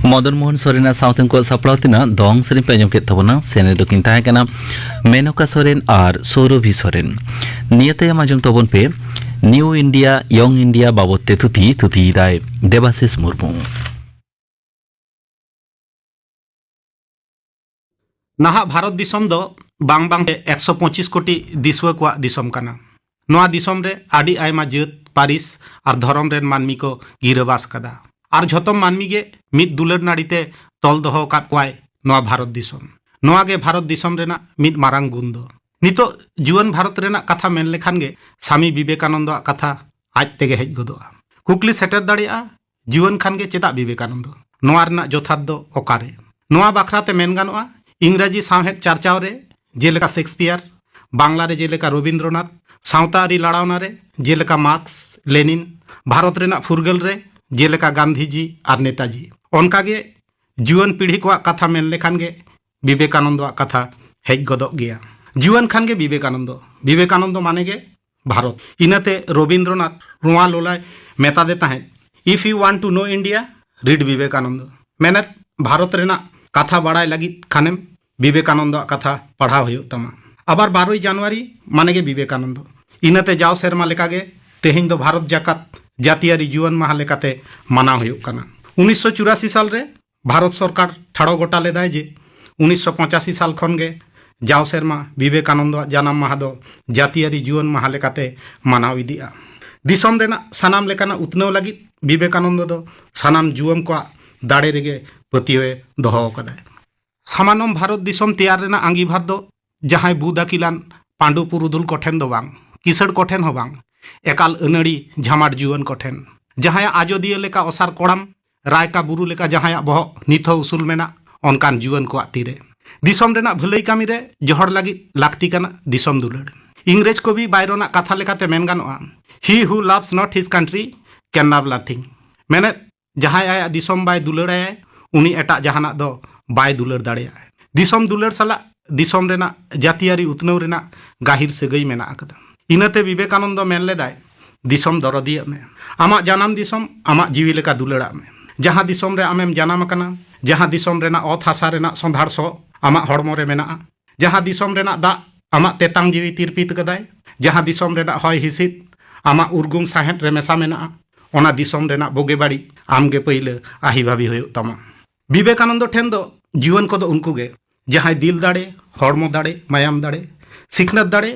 ᱢᱚᱫᱚᱱ ᱢᱳᱦᱚᱱ ᱥᱚᱨᱮᱱᱟᱜ ᱥᱟᱶᱛᱮ ᱩᱱᱠᱩᱣᱟᱜ ᱥᱟᱯᱲᱟᱣ ᱛᱮᱱᱟᱜ ᱫᱚᱝ ᱥᱮᱨᱮᱧ ᱯᱮ ᱟᱸᱡᱚᱢ ᱠᱮᱫ ᱛᱟᱵᱚᱱᱟ᱾ ᱥᱮᱨᱮᱧ ᱨᱮᱫᱚ ᱠᱤᱱ ᱛᱟᱦᱮᱸ ᱠᱟᱱᱟ ᱢᱮᱱᱚᱠᱟ ᱥᱚᱨᱮᱱ ᱟᱨ ᱥᱳᱨᱚᱵᱷᱤ ᱥᱚᱨᱮᱱ᱾ ᱱᱤᱭᱟᱹ ᱛᱟᱭᱚᱢ ᱟᱸᱡᱚᱢ ᱛᱟᱵᱚᱱ ᱯᱮ ᱱᱤᱭᱩ ᱤᱱᱰᱤᱭᱟ, ᱭᱚᱝ ᱤᱱᱰᱤᱭᱟ ᱵᱟᱵᱚᱫ ᱛᱮ ᱛᱷᱩᱛᱤ, ᱛᱷᱩᱛᱤᱭᱮᱫᱟᱭ ᱫᱮᱵᱟᱥᱤᱥ ᱢᱩᱨᱢᱩ᱾ ᱱᱟᱦᱟᱜ ᱵᱷᱟᱨᱚᱛ ᱫᱤᱥᱚᱢ ᱫᱚ ᱵᱟᱝ ᱵᱟᱝ ᱛᱮ ᱮᱠᱥᱚ ᱯᱚᱸᱪᱤᱥ ᱠᱳᱴᱤ ᱫᱤᱥᱩᱣᱟᱹ ᱠᱚᱣᱟᱜ ᱫᱤᱥᱚᱢ ᱠᱟᱱᱟ᱾ ᱱᱚᱣᱟ ᱫᱤᱥᱚᱢ ᱨᱮ ᱟᱹᱰᱤ ᱟᱭᱢᱟ ᱡᱟᱹᱛ, ᱯᱟᱹᱨᱤᱥ ᱟᱨ ᱫᱷᱚᱨᱚᱢ ᱨᱮᱱ ᱢᱟᱹᱱᱢᱤ ᱠᱚ ᱜᱤᱨᱟᱹᱵᱟᱥ ᱠᱟᱫᱟ᱾ ᱟᱨ ᱡᱷᱚᱛᱚᱢ ᱢᱟᱹᱱᱢᱤ ᱜᱮ ᱢᱤᱫ ᱫᱩᱞᱟᱹᱲ ᱱᱟᱹᱲᱤ ᱛᱮ ᱛᱚᱞ ᱫᱚᱦᱚ ᱟᱠᱟᱫ ᱠᱚᱣᱟᱭ ᱱᱚᱣᱟ ᱵᱷᱟᱨᱚᱛ ᱫᱤᱥᱚᱢ᱾ ᱱᱚᱣᱟ ᱜᱮ ᱵᱷᱟᱨᱚᱛ ᱫᱤᱥᱚᱢ ᱨᱮᱱᱟᱜ ᱢᱤᱫ ᱢᱟᱨᱟᱝ ᱜᱩᱱ ᱫᱚ᱾ ᱱᱤᱛᱚᱜ ᱡᱩᱣᱟᱹᱱ ᱵᱷᱟᱨᱚᱛ ᱨᱮᱱᱟᱜ ᱠᱟᱛᱷᱟ ᱢᱮᱱ ᱞᱮᱠᱷᱟᱱ ᱜᱮ ᱥᱟᱢᱤ ᱵᱤᱵᱮᱠᱟᱱᱚᱱᱫᱚᱣᱟᱜ ᱠᱟᱛᱷᱟ ᱟᱡ ᱛᱮᱜᱮ ᱦᱮᱡ ᱜᱚᱫᱚᱜᱼᱟ᱾ ᱠᱩᱠᱞᱤ ᱥᱮᱴᱮᱨ ᱫᱟᱲᱮᱭᱟᱜᱼᱟ, ᱡᱩᱣᱟᱹᱱ ᱠᱷᱟᱱ ᱜᱮ ᱪᱮᱫᱟᱜ ᱵᱤᱵᱮᱠᱟᱱᱚᱱᱫᱚ? ᱱᱚᱣᱟ ᱨᱮᱱᱟᱜ ᱡᱚᱛᱷᱟᱛ ᱫᱚ ᱚᱠᱟᱨᱮ? ᱱᱚᱣᱟ ᱵᱟᱠᱷᱨᱟ ᱛᱮ ᱢᱮᱱ ᱜᱟᱱᱚᱜᱼᱟ, ᱤᱝᱨᱟᱡᱤ ᱥᱟᱶᱦᱮᱫ ᱪᱟᱨᱪᱟᱣ ᱨᱮ, ᱡᱮᱞᱮᱠᱟ ᱥᱮᱠᱥᱯᱤᱭᱟᱨ, ᱵᱟᱝᱞᱟ ᱨᱮ ᱡᱮᱞᱮᱠᱟ ᱨᱚᱵᱤᱱᱫᱨᱚᱱᱟᱛᱷ, ᱥᱟᱶᱛᱟ ᱟᱹᱨᱤ ᱞᱟᱲᱟᱣᱱᱟ ᱨᱮ ᱡᱮᱞᱮᱠᱟ ᱢᱟᱨᱠᱥ, ᱞᱮᱱᱤᱱ, ᱵᱷᱟᱨᱚᱛ ᱨᱮᱱᱟᱜ ᱯᱷᱩᱨᱜᱟᱹᱞ ᱨᱮ ᱡᱮᱞᱮᱠᱟ ᱜᱟᱱᱫᱷᱤᱡᱤ ᱟᱨ ᱱᱮᱛᱟᱡᱤ, ᱚᱱᱠᱟᱜᱮ ᱡᱩᱣᱟᱹᱱ ᱯᱤᱲᱦᱤ ᱠᱚᱣᱟᱜ ᱠᱟᱛᱷᱟ ᱢᱮᱱ ᱞᱮᱠᱷᱟᱱ ᱜᱮ ᱵᱤᱵᱮᱠᱟᱱᱚᱱᱫᱚᱣᱟᱜ ᱠᱟᱛᱷᱟ ᱦᱮᱡ ᱜᱚᱫᱚᱜ ᱜᱮᱭᱟ᱾ ᱡᱩᱣᱟᱹᱱ ᱠᱷᱟᱱ ᱜᱮ ᱵᱤᱵᱮᱠᱟᱱᱚᱱᱫᱚ, ᱵᱤᱵᱮᱠᱟᱱᱚᱱᱫᱚ ᱢᱟᱱᱮ ᱜᱮ ᱵᱷᱟᱨᱚᱛ᱾ ᱤᱱᱟᱹᱛᱮ ᱨᱚᱵᱤᱱᱫᱨᱚᱱᱟᱛᱷ ᱱᱚᱣᱟ ᱞᱚᱞᱟᱭ ᱢᱮᱛᱟᱫᱮ ᱛᱟᱦᱮᱸᱫ, "If you want to know India, read Vivekananda", ᱢᱮᱱᱮᱫ, ᱵᱷᱟᱨᱚᱛ ᱨᱮᱱᱟᱜ ᱠᱟᱛᱷᱟ ᱵᱟᱲᱟᱭ ᱞᱟᱹᱜᱤᱫ ᱠᱷᱟᱱᱮᱢ ᱵᱤᱵᱮᱠᱟᱱᱚᱱᱫᱚᱣᱟᱜ ᱠᱟᱛᱷᱟ ᱯᱟᱲᱦᱟᱣ ᱦᱩᱭᱩᱜ ᱛᱟᱢᱟ᱾ ᱟᱵᱟᱨ ᱵᱟᱨᱚᱭ ᱡᱟᱱᱩᱣᱟᱨᱤ ᱢᱟᱱᱮ ᱜᱮ ᱵᱤᱵᱮᱠᱟᱱᱚᱱᱫᱚ᱾ ᱤᱱᱟᱹᱛᱮ ᱡᱟᱣ ᱥᱮᱨᱢᱟ ᱞᱮᱠᱟᱜᱮ ᱛᱮᱦᱮᱧ ᱫᱚ ᱵᱷᱟᱨᱚᱛ ᱡᱟᱠᱟᱛ ᱡᱟᱹᱛᱤᱭᱟᱹᱨᱤ ᱡᱩᱣᱟᱹᱱ ᱢᱟᱦᱟ ᱞᱮᱠᱟᱛᱮ ᱢᱟᱱᱟᱣ ᱦᱩᱭᱩᱜ ᱠᱟᱱᱟ᱾ ᱩᱱᱤᱥᱥᱚ ᱪᱩᱨᱟᱥᱤ ᱥᱟᱞ ᱨᱮ ᱵᱷᱟᱨᱚᱛ ᱥᱚᱨᱠᱟᱨ ᱴᱷᱟᱲᱚ ᱜᱚᱴᱟ ᱞᱮᱫᱟᱭ ᱡᱮ ᱩᱱᱤᱥᱥᱚ ᱯᱚᱸᱪᱟᱥᱤ ᱥᱟᱞ ᱠᱷᱚᱱ ᱜᱮ ᱡᱟᱣ ᱥᱮᱨᱢᱟ ᱵᱤᱵᱮᱠᱟᱱᱚᱱᱫᱚᱣᱟᱜ ᱡᱟᱱᱟᱢ ᱢᱟᱦᱟ ᱫᱚ ᱡᱟᱹᱛᱤᱭᱟᱹᱨᱤ ᱡᱩᱣᱟᱹᱱ ᱢᱟᱦᱟ ᱞᱮᱠᱟᱛᱮ ᱢᱟᱱᱟᱣ ᱤᱫᱤᱜᱼᱟ᱾ ᱫᱤᱥᱚᱢ ᱨᱮᱱᱟᱜ ᱥᱟᱱᱟᱢ ᱞᱮᱠᱟᱱᱟᱜ ᱩᱛᱱᱟᱹᱣ ᱞᱟᱹᱜᱤᱫ ᱵᱤᱵᱮᱠᱟᱱᱚᱱᱫᱚ ᱫᱚ ᱥᱟᱱᱟᱢ ᱡᱩᱣᱟᱹᱱ ᱠᱚᱣᱟᱜ ᱫᱟᱲᱮ ᱨᱮᱜᱮ ᱯᱟᱹᱛᱭᱟᱹᱣ ᱮ ᱫᱚᱦᱚ ᱟᱠᱟᱫᱟᱭ᱾ ᱥᱟᱢᱟᱱᱚᱢ ᱵᱷᱟᱨᱚᱛ ᱫᱤᱥᱚᱢ ᱛᱮᱭᱟᱨ ᱨᱮᱱᱟᱜ ᱟᱸᱜᱤᱵᱷᱟᱨ ᱫᱚ ᱡᱟᱦᱟᱸᱭ ᱵᱩᱫ ᱟᱹᱠᱤᱞᱟᱱ ᱯᱟᱺᱰᱩ ᱯᱩᱨᱩᱫᱷᱩᱞ ᱠᱚᱴᱷᱮᱱ ᱫᱚ ᱵᱟᱝ, ᱠᱤᱥᱟᱹᱬ ᱠᱚᱴᱷᱮᱱ ᱦᱚᱸ ᱵᱟᱝ, ᱮᱠᱟᱞ ᱟᱹᱱᱟᱹᱲᱤ ᱡᱷᱟᱢᱟᱴ ᱡᱩᱣᱟᱹᱱ ᱠᱚᱴᱷᱮᱱ, ᱡᱟᱦᱟᱸᱭᱟᱜ ᱟᱡᱚᱫᱤᱭᱟᱹ ᱞᱮᱠᱟ ᱚᱥᱟᱨ ᱠᱚᱲᱟᱢ, ᱨᱟᱭᱠᱟ ᱵᱩᱨᱩ ᱞᱮᱠᱟ ᱡᱟᱦᱟᱸᱭᱟᱜ ᱵᱚᱦᱚᱜ ᱱᱤᱛ ᱦᱚᱸ ᱩᱥᱩᱞ ᱢᱮᱱᱟᱜ, ᱚᱱᱠᱟᱱ ᱡᱩᱣᱟᱹᱱ ᱠᱚᱣᱟᱜ ᱛᱤᱨᱮ᱾ ᱫᱤᱥᱚᱢ ᱨᱮᱱᱟᱜ ᱵᱷᱟᱹᱞᱟᱹᱭ ᱠᱟᱹᱢᱤ ᱨᱮ ᱡᱚᱦᱚᱲ ᱞᱟᱹᱜᱤᱫ ᱞᱟᱹᱠᱛᱤ ᱠᱟᱱᱟ ᱫᱤᱥᱚᱢ ᱫᱩᱞᱟᱹᱲ᱾ ᱤᱝᱨᱮᱡᱽ ᱠᱚᱵᱤ ᱵᱟᱭᱨᱚᱱᱟᱜ ᱠᱟᱛᱷᱟ ᱞᱮᱠᱟᱛᱮ ᱢᱮᱱ ᱜᱟᱱᱚᱜᱼᱟ, "He who loves not his country can love nothing", ᱢᱮᱱᱮᱫ, ᱡᱟᱦᱟᱸᱭ ᱟᱭᱟᱜ ᱫᱤᱥᱚᱢ ᱵᱟᱭ ᱫᱩᱞᱟᱹᱲᱟᱭᱟᱭ, ᱩᱱᱤ ᱮᱴᱟᱜ ᱡᱟᱦᱟᱱᱟᱜ ᱫᱚ ᱵᱟᱭ ᱫᱩᱞᱟᱹᱲ ᱫᱟᱲᱮᱭᱟᱜᱼᱟ᱾ ᱫᱤᱥᱚᱢ ᱫᱩᱞᱟᱹᱲ ᱥᱟᱞᱟᱜ ᱫᱤᱥᱚᱢ ᱨᱮᱱᱟᱜ ᱡᱟᱹᱛᱤᱭᱟᱹᱨᱤ ᱩᱛᱱᱟᱹᱣ ᱨᱮᱱᱟᱜ ᱜᱟᱹᱦᱤᱨ ᱥᱟᱹᱜᱟᱹᱭ ᱢᱮᱱᱟᱜ ᱟᱠᱟᱫᱟ᱾ ᱤᱱᱟᱹᱛᱮ ᱵᱤᱵᱮᱠᱟᱱᱚᱱᱫᱚ ᱢᱮᱱ ᱞᱮᱫᱟᱭ, "ᱫᱤᱥᱚᱢ ᱫᱚᱨᱚᱫᱤᱭᱟᱹᱜ ᱢᱮ, ᱟᱢᱟᱜ ᱡᱟᱱᱟᱢ ᱫᱤᱥᱚᱢ ᱟᱢᱟᱜ ᱡᱤᱣᱤ ᱞᱮᱠᱟ ᱫᱩᱞᱟᱹᱲᱟᱜ ᱢᱮ, ᱡᱟᱦᱟᱸ ᱫᱤᱥᱚᱢ ᱨᱮ ᱟᱢᱮᱢ ᱡᱟᱱᱟᱢ ᱟᱠᱟᱱᱟ, ᱡᱟᱦᱟᱸ ᱫᱤᱥᱚᱢ ᱨᱮᱱᱟᱜ ᱚᱛ ᱦᱟᱥᱟ ᱨᱮᱱᱟᱜ ᱥᱚᱸᱫᱷᱟᱲ ᱥᱚ ᱟᱢᱟᱜ ᱦᱚᱲᱢᱚ ᱨᱮ ᱢᱮᱱᱟᱜᱼᱟ, ᱡᱟᱦᱟᱸ ᱫᱤᱥᱚᱢ ᱨᱮᱱᱟᱜ ᱫᱟᱜ ᱟᱢᱟᱜ ᱛᱮᱛᱟᱝ ᱡᱤᱣᱤ ᱛᱤᱨᱯᱤᱛ ᱠᱟᱫᱟᱭ, ᱡᱟᱦᱟᱸ ᱫᱤᱥᱚᱢ ᱨᱮᱱᱟᱜ ᱦᱚᱭ ᱦᱤᱸᱥᱤᱫ ᱟᱢᱟᱜ ᱩᱨᱜᱩᱢ ᱥᱟᱦᱮᱫ ᱨᱮ ᱢᱮᱥᱟ ᱢᱮᱱᱟᱜᱼᱟ, ᱚᱱᱟ ᱫᱤᱥᱚᱢ ᱨᱮᱱᱟᱜ ᱵᱩᱜᱤ ᱵᱟᱹᱲᱤᱡ ᱟᱢᱜᱮ ᱯᱟᱹᱭᱞᱟᱹ ᱟᱹᱦᱤ ᱵᱷᱟᱵᱤ ᱦᱩᱭᱩᱜ ᱛᱟᱢᱟ᱾ ᱵᱤᱵᱮᱠᱟᱱᱚᱱᱫᱚ ᱴᱷᱮᱱ ᱫᱚ ᱡᱩᱣᱟᱹᱱ ᱠᱚᱫᱚ ᱩᱱᱠᱩ ᱜᱮ, ᱡᱟᱦᱟᱸᱭ ᱫᱤᱞ ᱫᱟᱲᱮ, ᱦᱚᱲᱢᱚ ᱫᱟᱲᱮ, ᱢᱟᱭᱟᱢ ᱫᱟᱲᱮ, ᱥᱤᱠᱷᱱᱟᱹᱛ ᱫᱟᱲᱮ,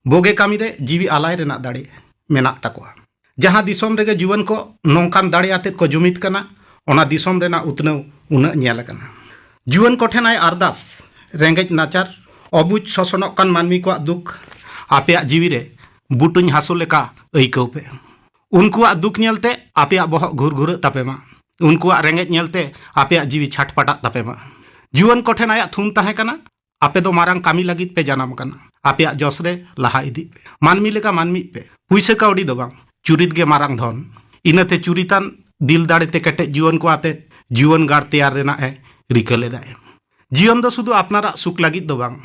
ᱵᱩᱜᱤ ᱠᱟᱹᱢᱤ ᱨᱮ ᱡᱤᱣᱤ ᱟᱞᱟᱭ ᱨᱮᱱᱟᱜ ᱫᱟᱲᱮ ᱢᱮᱱᱟᱜ ᱛᱟᱠᱚᱣᱟ᱾ ᱡᱟᱦᱟᱸ ᱫᱤᱥᱚᱢ ᱨᱮᱜᱮ ᱡᱩᱣᱟᱹᱱ ᱠᱚ ᱱᱚᱝᱠᱟᱱ ᱫᱟᱲᱮ ᱟᱛᱮᱫ ᱠᱚ ᱡᱩᱢᱤᱫ ᱠᱟᱱᱟ, ᱚᱱᱟ ᱫᱤᱥᱚᱢ ᱨᱮᱱᱟᱜ ᱩᱛᱱᱟᱹᱣ ᱩᱱᱟᱹᱜ ᱧᱮᱞ ᱟᱠᱟᱱᱟ᱾ ᱡᱩᱣᱟᱹᱱ ᱠᱚᱴᱷᱮᱱ ᱟᱭ ᱟᱨᱫᱟᱥ, ᱨᱮᱸᱜᱮᱡ ᱱᱟᱪᱟᱨ, ᱚᱵᱩᱡᱽ ᱥᱚᱥᱚᱱᱚᱜ ᱠᱟᱱ ᱢᱟᱹᱱᱢᱤ ᱠᱚᱣᱟᱜ ᱫᱩᱠ ᱟᱯᱮᱭᱟᱜ ᱡᱤᱣᱤ ᱨᱮ ᱵᱩᱴᱩᱧ ᱦᱟᱹᱥᱩ ᱞᱮᱠᱟ ᱟᱹᱭᱠᱟᱹᱣ ᱯᱮ᱾ ᱩᱱᱠᱩᱣᱟᱜ ᱫᱩᱠ ᱧᱮᱞᱛᱮ ᱟᱯᱮᱭᱟᱜ ᱵᱚᱦᱚᱜ ᱜᱷᱩᱨᱜᱷᱩᱨᱟᱹᱜ ᱛᱟᱯᱮ ᱢᱟ᱾ ᱩᱱᱠᱩᱣᱟᱜ ᱨᱮᱸᱜᱮᱡ ᱧᱮᱞᱛᱮ ᱟᱯᱮᱭᱟᱜ ᱡᱤᱣᱤ ᱪᱷᱟᱴᱯᱟᱴᱟᱜ ᱛᱟᱯᱮ ᱢᱟ᱾ ᱡᱩᱣᱟᱹᱱ ᱠᱚᱴᱷᱮᱱ ᱟᱭᱟᱜ ᱛᱷᱩᱢ ᱛᱟᱦᱮᱸ ᱠᱟᱱᱟ, ᱟᱯᱮ ᱫᱚ ᱢᱟᱨᱟᱝ ᱠᱟᱹᱢᱤ ᱞᱟᱹᱜᱤᱫ ᱯᱮ ᱡᱟᱱᱟᱢ ᱟᱠᱟᱱᱟ᱾ ᱟᱯᱮᱭᱟᱜ ᱡᱚᱥ ᱨᱮ ᱞᱟᱦᱟ ᱤᱫᱤᱜ ᱯᱮ᱾ ᱢᱟᱹᱱᱢᱤ ᱞᱮᱠᱟ ᱢᱟᱹᱱᱢᱤᱜ ᱯᱮ᱾ ᱯᱩᱭᱥᱟᱹ ᱠᱟᱹᱣᱰᱤ ᱫᱚ ᱵᱟᱝ, ᱪᱩᱨᱤᱛ ᱜᱮ ᱢᱟᱨᱟᱝ ᱫᱷᱚᱱ᱾ ᱤᱱᱟᱹᱛᱮ ᱪᱩᱨᱤᱛᱟᱱ ᱫᱤᱞ ᱫᱟᱲᱮ ᱛᱮ ᱠᱮᱴᱮᱡ ᱡᱩᱣᱟᱹᱱ ᱠᱚ ᱟᱛᱮ ᱡᱩᱣᱟᱹᱱ ᱜᱟᱲ ᱛᱮᱭᱟᱨ ᱨᱮᱱᱟᱜ ᱮ ᱨᱤᱠᱟᱹ ᱞᱮᱫᱟᱭ᱾ ᱡᱤᱭᱚᱱ ᱫᱚ ᱥᱩᱫᱷᱩ ᱟᱯᱱᱟᱨᱟᱜ ᱥᱩᱠ ᱞᱟᱹᱜᱤᱫ ᱫᱚ ᱵᱟᱝ,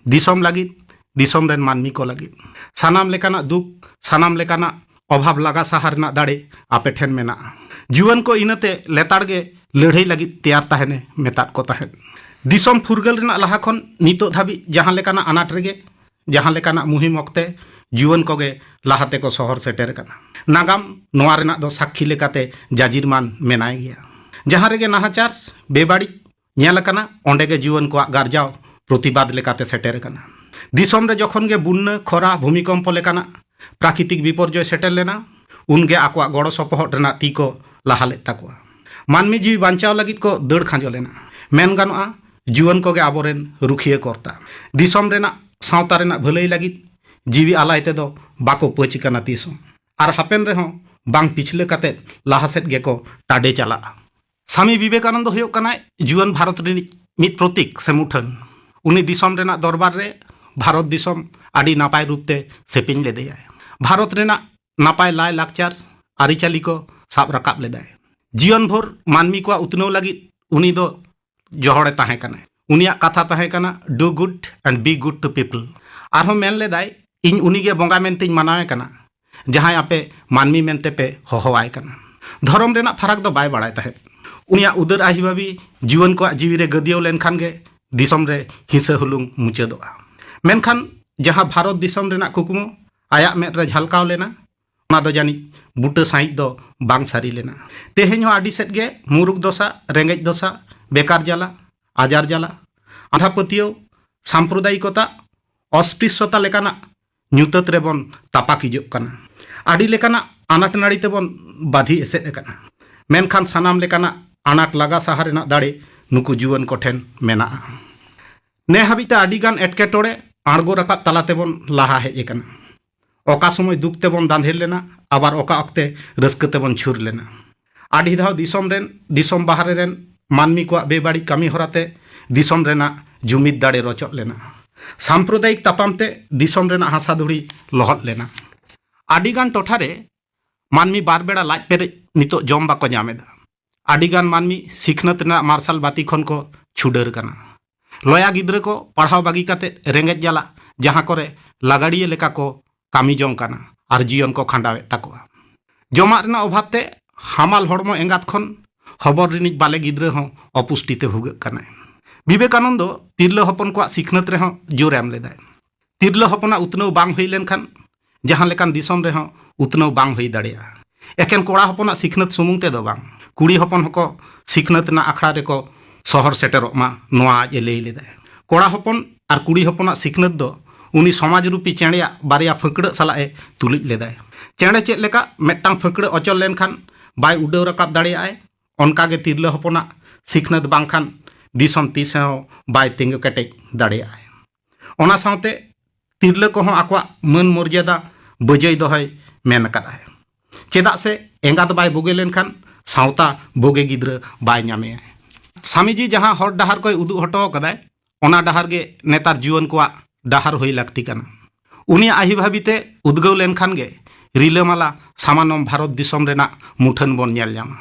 ᱫᱤᱥᱚᱢ ᱞᱟᱹᱜᱤᱫ, ᱫᱤᱥᱚᱢ ᱨᱮᱱ ᱢᱟᱹᱱᱢᱤ ᱠᱚ ᱞᱟᱹᱜᱤᱫ᱾ ᱥᱟᱱᱟᱢ ᱞᱮᱠᱟᱱᱟᱜ ᱫᱩᱠ, ᱥᱟᱱᱟᱢ ᱞᱮᱠᱟᱱᱟᱜ ᱚᱵᱷᱟᱵᱽ ᱞᱟᱜᱟ ᱥᱟᱦᱟ ᱨᱮᱱᱟᱜ ᱫᱟᱲᱮ ᱟᱯᱮ ᱴᱷᱮᱱ ᱢᱮᱱᱟᱜᱼᱟ᱾ ᱡᱩᱣᱟᱹᱱ ᱠᱚ ᱤᱱᱟᱹᱛᱮ ᱞᱮᱛᱟᱲ ᱜᱮ ᱞᱟᱹᱲᱦᱟᱹᱭ ᱞᱟᱹᱜᱤᱫ ᱛᱮᱭᱟᱨ ᱛᱟᱦᱮᱱᱮ ᱢᱮᱛᱟᱫ ᱠᱚ ᱛᱟᱦᱮᱸᱫ᱾ ᱫᱤᱥᱚᱢ ᱯᱷᱩᱨᱜᱟᱹᱞ ᱨᱮᱱᱟᱜ ᱞᱟᱦᱟ ᱠᱷᱚᱱ ᱱᱤᱛᱚᱜ ᱫᱷᱟᱹᱵᱤᱡ ᱡᱟᱦᱟᱸ ᱞᱮᱠᱟᱱᱟᱜ ᱟᱱᱟᱴ ᱨᱮᱜᱮ, ᱡᱟᱦᱟᱸ ᱞᱮᱠᱟᱱᱟᱜ ᱢᱩᱦᱤᱢ ᱚᱠᱛᱮ ᱡᱩᱣᱟᱹᱱ ᱠᱚᱜᱮ ᱞᱟᱦᱟ ᱛᱮᱠᱚ ᱥᱚᱦᱚᱨ ᱥᱮᱴᱮᱨ ᱟᱠᱟᱱᱟ᱾ ᱱᱟᱜᱟᱢ ᱱᱚᱣᱟ ᱨᱮᱱᱟᱜ ᱫᱚ ᱥᱟᱹᱠᱷᱤ ᱞᱮᱠᱟᱛᱮ ᱡᱟᱡᱤᱨ ᱢᱟᱱ ᱢᱮᱱᱟᱭ ᱜᱮᱭᱟ᱾ ᱡᱟᱦᱟᱸ ᱨᱮᱜᱮ ᱱᱟᱦᱟᱪᱟᱨ, ᱵᱮᱵᱟᱹᱲᱤᱡ ᱧᱮᱞ ᱟᱠᱟᱱᱟ, ᱚᱸᱰᱮ ᱜᱮ ᱡᱩᱣᱟᱹᱱ ᱠᱚᱣᱟᱜ ᱜᱟᱨᱡᱟᱣ ᱯᱨᱚᱛᱤᱵᱟᱫ ᱞᱮᱠᱟᱛᱮ ᱥᱮᱴᱮᱨ ᱟᱠᱟᱱᱟ᱾ ᱫᱤᱥᱚᱢ ᱨᱮ ᱡᱚᱠᱷᱚᱱ ᱜᱮ ᱵᱩᱱᱱᱟᱹ, ᱠᱷᱚᱨᱟ, ᱵᱷᱩᱢᱤᱠᱚᱢᱯᱚ ᱞᱮᱠᱟᱱᱟᱜ ᱯᱨᱟᱠᱨᱤᱛᱤᱠ ᱵᱤᱯᱚᱨᱡᱚᱭ ᱥᱮᱴᱮᱨ ᱞᱮᱱᱟ, ᱩᱱᱜᱮ ᱟᱠᱚᱣᱟᱜ ᱜᱚᱲᱚ ᱥᱚᱯᱚᱦᱚᱫ ᱨᱮᱱᱟᱜ ᱛᱤ ᱠᱚ ᱞᱟᱦᱟ ᱞᱮᱫ ᱛᱟᱠᱚᱣᱟ᱾ ᱢᱟᱹᱱᱢᱤ ᱡᱤᱣᱤ ᱵᱟᱧᱪᱟᱣ ᱞᱟᱹᱜᱤᱫ ᱠᱚ ᱫᱟᱹᱲ ᱠᱷᱟᱸᱡᱚ ᱞᱮᱱᱟ᱾ ᱢᱮᱱ ᱜᱟᱱᱚᱜᱼᱟ, ᱡᱩᱣᱟᱹᱱ ᱠᱚᱜᱮ ᱟᱵᱚᱨᱮᱱ ᱨᱩᱠᱷᱤᱭᱟᱹ ᱠᱚᱨᱛᱟ᱾ ᱫᱤᱥᱚᱢ ᱨᱮᱱᱟᱜ, ᱥᱟᱶᱛᱟ ᱨᱮᱱᱟᱜ ᱵᱷᱟᱹᱞᱟᱹᱭ ᱞᱟᱹᱜᱤᱫ ᱡᱤᱣᱤ ᱟᱞᱟᱭ ᱛᱮᱫᱚ ᱵᱟᱠᱚ ᱯᱟᱹᱪ ᱟᱠᱟᱱᱟ ᱛᱤᱥ ᱦᱚᱸ᱾ ᱟᱨ ᱦᱟᱯᱮᱱ ᱨᱮᱦᱚᱸ ᱵᱟᱝ ᱯᱤᱪᱷᱞᱟᱹ ᱠᱟᱛᱮ ᱞᱟᱦᱟ ᱥᱮᱫ ᱜᱮᱠᱚ ᱴᱟᱰᱮ ᱪᱟᱞᱟᱜᱼᱟ᱾ ᱥᱟᱢᱤ ᱵᱤᱵᱮᱠᱟᱱᱚᱱᱫᱚ ᱦᱩᱭᱩᱜ ᱠᱟᱱᱟᱭ ᱡᱩᱣᱟᱹᱱ ᱵᱷᱟᱨᱚᱛ ᱨᱤᱱᱤᱡ ᱢᱤᱫ ᱯᱨᱚᱛᱤᱠ ᱥᱮ ᱢᱩᱴᱷᱟᱹᱱ᱾ ᱩᱱᱤ ᱫᱤᱥᱚᱢ ᱨᱮᱱᱟᱜ ᱫᱚᱨᱵᱟᱨ ᱨᱮ ᱵᱷᱟᱨᱚᱛ ᱫᱤᱥᱚᱢ ᱟᱹᱰᱤ ᱱᱟᱯᱟᱭ ᱨᱩᱯ ᱛᱮ ᱥᱮᱯᱮᱧ ᱞᱮᱫᱮᱭᱟᱭ᱾ ᱵᱷᱟᱨᱚᱛ ᱨᱮᱱᱟᱜ ᱱᱟᱯᱟᱭ ᱞᱟᱭ ᱞᱟᱠᱪᱟᱨ, ᱟᱹᱨᱤᱪᱟᱹᱞᱤ ᱠᱚ ᱥᱟᱵ ᱨᱟᱠᱟᱵ ᱞᱮᱫᱟᱭ᱾ ᱡᱤᱭᱚᱱ ᱵᱷᱳᱨ ᱢᱟᱹᱱᱢᱤ ᱠᱚᱣᱟᱜ ᱩᱛᱱᱟᱹᱣ ᱞᱟᱹᱜᱤᱫ ᱩᱱᱤ ᱫᱚ ᱡᱚᱦᱚᱲᱮ ᱛᱟᱦᱮᱸ ᱠᱟᱱᱟᱭ᱾ ᱩᱱᱤᱭᱟᱜ ᱠᱟᱛᱷᱟ ᱛᱟᱦᱮᱸ ᱠᱟᱱᱟ, "Do good and be good to people." ᱟᱨᱦᱚᱸ ᱢᱮᱱ ᱞᱮᱫᱟᱭ, "ᱤᱧ ᱩᱱᱤᱜᱮ ᱵᱚᱸᱜᱟ ᱢᱮᱱᱛᱮᱧ ᱢᱟᱱᱟᱣᱮ ᱠᱟᱱᱟ, ᱡᱟᱦᱟᱸᱭ ᱟᱯᱮ ᱢᱟᱹᱱᱢᱤ ᱢᱮᱱᱛᱮ ᱯᱮ ᱦᱚᱦᱚᱣᱟᱭ ᱠᱟᱱᱟ᱾" ᱫᱷᱚᱨᱚᱢ ᱨᱮᱱᱟᱜ ᱯᱷᱟᱨᱟᱠ ᱫᱚ ᱵᱟᱭ ᱵᱟᱲᱟᱭ ᱛᱟᱦᱮᱸᱫ᱾ ᱩᱱᱤᱭᱟᱜ ᱩᱫᱟᱹᱨ ᱟᱭᱦᱤᱵᱟᱵᱤ ᱡᱩᱣᱟᱹᱱ ᱠᱚᱣᱟᱜ ᱡᱤᱣᱤ ᱨᱮ ᱜᱟᱹᱫᱭᱟᱹᱣ ᱞᱮᱱᱠᱷᱟᱱ ᱜᱮ ᱫᱤᱥᱚᱢ ᱨᱮ ᱦᱤᱸᱥᱟᱹ ᱦᱩᱞᱩᱝ ᱢᱩᱪᱟᱹᱫᱚᱜᱼᱟ᱾ ᱢᱮᱱᱠᱷᱟᱱ ᱡᱟᱦᱟᱸ ᱵᱷᱟᱨᱚᱛ ᱫᱤᱥᱚᱢ ᱨᱮᱱᱟᱜ ᱠᱩᱠᱢᱩ ᱟᱭᱟᱜ ᱢᱮᱫ ᱨᱮ ᱡᱷᱟᱞᱠᱟᱣ ᱞᱮᱱᱟ, ᱚᱱᱟ ᱫᱚ ᱡᱟᱹᱱᱤᱡ ᱵᱩᱴᱟᱹ ᱥᱟᱺᱦᱤᱡ ᱫᱚ ᱵᱟᱝ ᱥᱟᱹᱨᱤ ᱞᱮᱱᱟ᱾ ᱛᱮᱦᱮᱧ ᱦᱚᱸ ᱟᱹᱰᱤ ᱥᱮᱫ ᱜᱮ ᱢᱩᱨᱩᱠ ᱫᱚᱥᱟ, ᱨᱮᱸᱜᱮᱡ ᱫᱚᱥᱟ, ᱵᱮᱠᱟᱨ ᱡᱟᱞᱟ, ᱟᱡᱟᱨ ᱡᱟᱞᱟ, ᱟᱸᱫᱷᱟ ᱯᱟᱹᱛᱭᱟᱹᱣ, ᱥᱟᱢᱯᱨᱚᱫᱟᱭᱤᱠᱚᱛᱟ, ᱚᱥᱯᱨᱤᱥᱥᱚᱛᱟ ᱞᱮᱠᱟᱱᱟᱜ ᱧᱩᱛᱟᱹᱛ ᱨᱮᱵᱚᱱ ᱛᱟᱯᱟᱠᱤᱡᱚᱜ ᱠᱟᱱᱟ᱾ ᱟᱹᱰᱤ ᱞᱮᱠᱟᱱᱟᱜ ᱟᱱᱟᱴ ᱱᱟᱹᱲᱤ ᱛᱮᱵᱚᱱ ᱵᱟᱹᱫᱷᱤ ᱮᱥᱮᱫ ᱟᱠᱟᱱᱟ᱾ ᱢᱮᱱᱠᱷᱟᱱ ᱥᱟᱱᱟᱢ ᱞᱮᱠᱟᱱᱟᱜ ᱟᱱᱟᱴ ᱞᱟᱜᱟ ᱥᱟᱦᱟ ᱨᱮᱱᱟᱜ ᱫᱟᱲᱮ ᱱᱩᱠᱩ ᱡᱩᱣᱟᱹᱱ ᱠᱚᱴᱷᱮᱱ ᱢᱮᱱᱟᱜᱼᱟ᱾ ᱱᱮ ᱦᱟᱹᱵᱤᱡ ᱛᱮ ᱟᱹᱰᱤ ᱜᱟᱱ ᱮᱴᱠᱮᱴᱚᱬᱮ ᱟᱬᱜᱚ ᱨᱟᱠᱟᱵ ᱛᱟᱞᱟ ᱛᱮᱵᱚᱱ ᱞᱟᱦᱟ ᱦᱮᱡ ᱟᱠᱟᱱᱟ᱾ ᱚᱠᱟ ᱥᱚᱢᱚᱭ ᱫᱩᱠ ᱛᱮᱵᱚᱱ ᱫᱟᱸᱫᱷᱮᱨ ᱞᱮᱱᱟ, ᱟᱵᱟᱨ ᱚᱠᱟ ᱚᱠᱛᱮ ᱨᱟᱹᱥᱠᱟᱹ ᱛᱮᱵᱚᱱ ᱪᱷᱩᱨ ᱞᱮᱱᱟ᱾ ᱟᱹᱰᱤ ᱫᱷᱟᱣ ᱫᱤᱥᱚᱢ ᱨᱮᱱ, ᱫᱤᱥᱚᱢ ᱵᱟᱦᱨᱮ ᱨᱮᱱ ᱢᱟᱹᱱᱢᱤ ᱠᱚᱣᱟᱜ ᱵᱮᱵᱟᱹᱲᱤᱡ ᱠᱟᱹᱢᱤ ᱦᱚᱨᱟ ᱛᱮ ᱫᱤᱥᱚᱢ ᱨᱮᱱᱟᱜ ᱡᱩᱢᱤᱫ ᱫᱟᱲᱮ ᱨᱚᱪᱚᱜ ᱞᱮᱱᱟ᱾ ᱥᱟᱢᱯᱨᱚᱫᱟᱭᱤᱠ ᱛᱟᱯᱟᱢ ᱛᱮ ᱫᱤᱥᱚᱢ ᱨᱮᱱᱟᱜ ᱦᱟᱥᱟ ᱫᱷᱩᱲᱤ ᱞᱚᱦᱚᱫ ᱞᱮᱱᱟ᱾ ᱟᱹᱰᱤ ᱜᱟᱱ ᱴᱚᱴᱷᱟ ᱨᱮ ᱢᱟᱹᱱᱢᱤ ᱵᱟᱨ ᱵᱮᱲᱟ ᱞᱟᱡ ᱯᱮᱨᱮᱡ ᱱᱤᱛᱚᱜ ᱡᱚᱢ ᱵᱟᱠᱚ ᱧᱟᱢ ᱮᱫᱟ᱾ ᱟᱹᱰᱤ ᱜᱟᱱ ᱢᱟᱹᱱᱢᱤ ᱥᱤᱠᱷᱱᱟᱹᱛ ᱨᱮᱱᱟᱜ ᱢᱟᱨᱥᱟᱞ ᱵᱟᱹᱛᱤ ᱠᱷᱚᱱ ᱠᱚ ᱪᱷᱩᱰᱟᱹᱨ ᱠᱟᱱᱟ᱾ ᱞᱚᱭᱟ ᱜᱤᱫᱽᱨᱟᱹ ᱠᱚ ᱯᱟᱲᱦᱟᱣ ᱵᱟᱹᱜᱤ ᱠᱟᱛᱮ ᱨᱮᱸᱜᱮᱡ ᱡᱟᱞᱟ ᱡᱟᱦᱟᱸ ᱠᱚᱨᱮ ᱞᱟᱜᱟᱲᱤᱭᱟᱹ ᱞᱮᱠᱟ ᱠᱚ ᱠᱟᱹᱢᱤ ᱡᱚᱝ ᱠᱟᱱᱟ ᱟᱨ ᱡᱤᱭᱚᱱ ᱠᱚ ᱠᱷᱟᱸᱰᱟᱣᱮᱫ ᱛᱟᱠᱚᱣᱟ᱾ ᱡᱚᱢᱟᱜ ᱨᱮᱱᱟᱜ ᱚᱵᱷᱟᱵ ᱛᱮ ᱦᱟᱢᱟᱞ ᱦᱚᱲᱢᱚ ᱮᱸᱜᱟᱛ ᱠᱷᱚᱱ ᱦᱚᱵᱚᱨ ᱨᱤᱱᱤᱡ ᱵᱟᱞᱮ ᱜᱤᱫᱽᱨᱟᱹ ᱦᱚᱸ ᱚᱯᱩᱥᱴᱤ ᱛᱮ ᱵᱷᱩᱜᱟᱹᱜ ᱠᱟᱱᱟᱭ᱾ ᱵᱤᱵᱮᱠᱟᱱᱚᱱᱫᱚ ᱛᱤᱨᱞᱟᱹ ᱦᱚᱯᱚᱱ ᱠᱚᱣᱟᱜ ᱥᱤᱠᱷᱱᱟᱹᱛ ᱨᱮᱦᱚᱸ ᱡᱳᱨ ᱮᱢ ᱞᱮᱫᱟᱭ᱾ ᱛᱤᱨᱞᱟᱹ ᱦᱚᱯᱚᱱᱟᱜ ᱩᱛᱱᱟᱹᱣ ᱵᱟᱝ ᱦᱩᱭ ᱞᱮᱱᱠᱷᱟᱱ ᱡᱟᱦᱟᱸ ᱞᱮᱠᱟᱱ ᱫᱤᱥᱚᱢ ᱨᱮᱦᱚᱸ ᱩᱛᱱᱟᱹᱣ ᱵᱟᱝ ᱦᱩᱭ ᱫᱟᱲᱮᱭᱟᱜᱼᱟ᱾ ᱮᱠᱮᱱ ᱠᱚᱲᱟ ᱦᱚᱯᱚᱱᱟᱜ ᱥᱤᱠᱷᱱᱟᱹᱛ ᱥᱩᱢᱩᱝ ᱛᱮᱫᱚ ᱵᱟᱝ, ᱠᱩᱲᱤ ᱦᱚᱯᱚᱱ ᱦᱚᱸᱠᱚ ᱥᱤᱠᱷᱱᱟᱹᱛ ᱨᱮᱱᱟᱜ ᱟᱠᱷᱲᱟ ᱨᱮᱠᱚ ᱥᱚᱦᱚᱨ ᱥᱮᱴᱮᱨᱚᱜ ᱢᱟ, ᱱᱚᱣᱟ ᱟᱡ ᱮ ᱞᱟᱹᱭ ᱞᱮᱫᱟᱭ᱾ ᱠᱚᱲᱟ ᱦᱚᱯᱚᱱ ᱟᱨ ᱠᱩᱲᱤ ᱦᱚᱯᱚᱱᱟᱜ ᱥᱤᱠᱷᱱᱟᱹᱛ ᱫᱚ ᱩᱱᱤ ᱥᱚᱢᱟᱡᱽ ᱨᱩᱯᱤ ᱪᱮᱬᱮᱭᱟᱜ ᱵᱟᱨᱭᱟ ᱯᱷᱟᱹᱠᱲᱟᱹᱜ ᱥᱟᱞᱟᱜ ᱮ ᱛᱩᱞᱩᱡ ᱞᱮᱫᱟᱭ᱾ ᱪᱮᱬᱮ ᱪᱮᱫ ᱞᱮᱠᱟ ᱢᱤᱫᱴᱟᱝ ᱯᱷᱟᱹᱠᱲᱟᱹᱜ ᱚᱪᱚᱞ ᱞᱮᱱᱠᱷᱟᱱ ᱵᱟᱭ ᱩᱰᱟᱹᱣ ᱨᱟᱠᱟᱵ ᱫᱟᱲᱮᱭᱟᱜᱼᱟᱭ, ᱚᱱᱠᱟ ᱜᱮ ᱛᱤᱨᱞᱟᱹ ᱦᱚᱯᱚᱱᱟᱜ ᱥᱤᱠᱷᱱᱟᱹᱛ ᱵᱟᱝᱠᱷᱟᱱ ᱫᱤᱥᱚᱢ ᱛᱤᱥ ᱦᱚᱸ ᱵᱟᱭ ᱛᱤᱸᱜᱩ ᱠᱮᱴᱮᱡ ᱫᱟᱲᱮᱭᱟᱜᱼᱟᱭ᱾ ᱚᱱᱟ ᱥᱟᱶᱛᱮ ᱛᱤᱨᱞᱟᱹ ᱠᱚᱦᱚᱸ ᱟᱠᱚᱣᱟᱜ ᱢᱟᱹᱱ ᱢᱚᱨᱡᱟᱫᱟ ᱵᱟᱹᱡᱟᱹᱭ ᱫᱚᱦᱚᱭ ᱢᱮᱱ ᱟᱠᱟᱫᱼᱟᱭ᱾ ᱪᱮᱫᱟᱜ ᱥᱮ ᱮᱸᱜᱟᱛ ᱵᱟᱭ ᱵᱩᱜᱤ ᱞᱮᱱᱠᱷᱟᱱ ᱥᱟᱶᱛᱟ ᱵᱩᱜᱤ ᱜᱤᱫᱽᱨᱟᱹ ᱵᱟᱭ ᱧᱟᱢᱮᱭᱟ᱾ ᱥᱟᱢᱤᱡᱤ ᱡᱟᱦᱟᱸ ᱦᱚᱨ ᱰᱟᱦᱟᱨ ᱠᱚᱭ ᱩᱫᱩᱜ ᱦᱚᱴᱚ ᱟᱠᱟᱫᱟᱭ, ᱚᱱᱟ ᱰᱟᱦᱟᱨ ᱜᱮ ᱱᱮᱛᱟᱨ ᱡᱩᱣᱟᱹᱱ ᱠᱚᱣᱟᱜ ᱰᱟᱦᱟᱨ ᱦᱩᱭ ᱞᱟᱹᱠᱛᱤ ᱠᱟᱱᱟ᱾ ᱩᱱᱤᱭᱟᱜ ᱟᱹᱦᱤ ᱵᱷᱟᱹᱵᱤ ᱛᱮ ᱩᱫᱽᱜᱟᱹᱣ ᱞᱮᱱᱠᱷᱟᱱ ᱜᱮ ᱨᱤᱞᱟᱹᱢᱟᱞᱟ ᱥᱟᱢᱟᱱᱚᱢ ᱵᱷᱟᱨᱚᱛ ᱫᱤᱥᱚᱢ ᱨᱮᱱᱟᱜ ᱢᱩᱴᱷᱟᱹᱱ ᱵᱚᱱ ᱧᱮᱞ ᱧᱟᱢᱟ᱾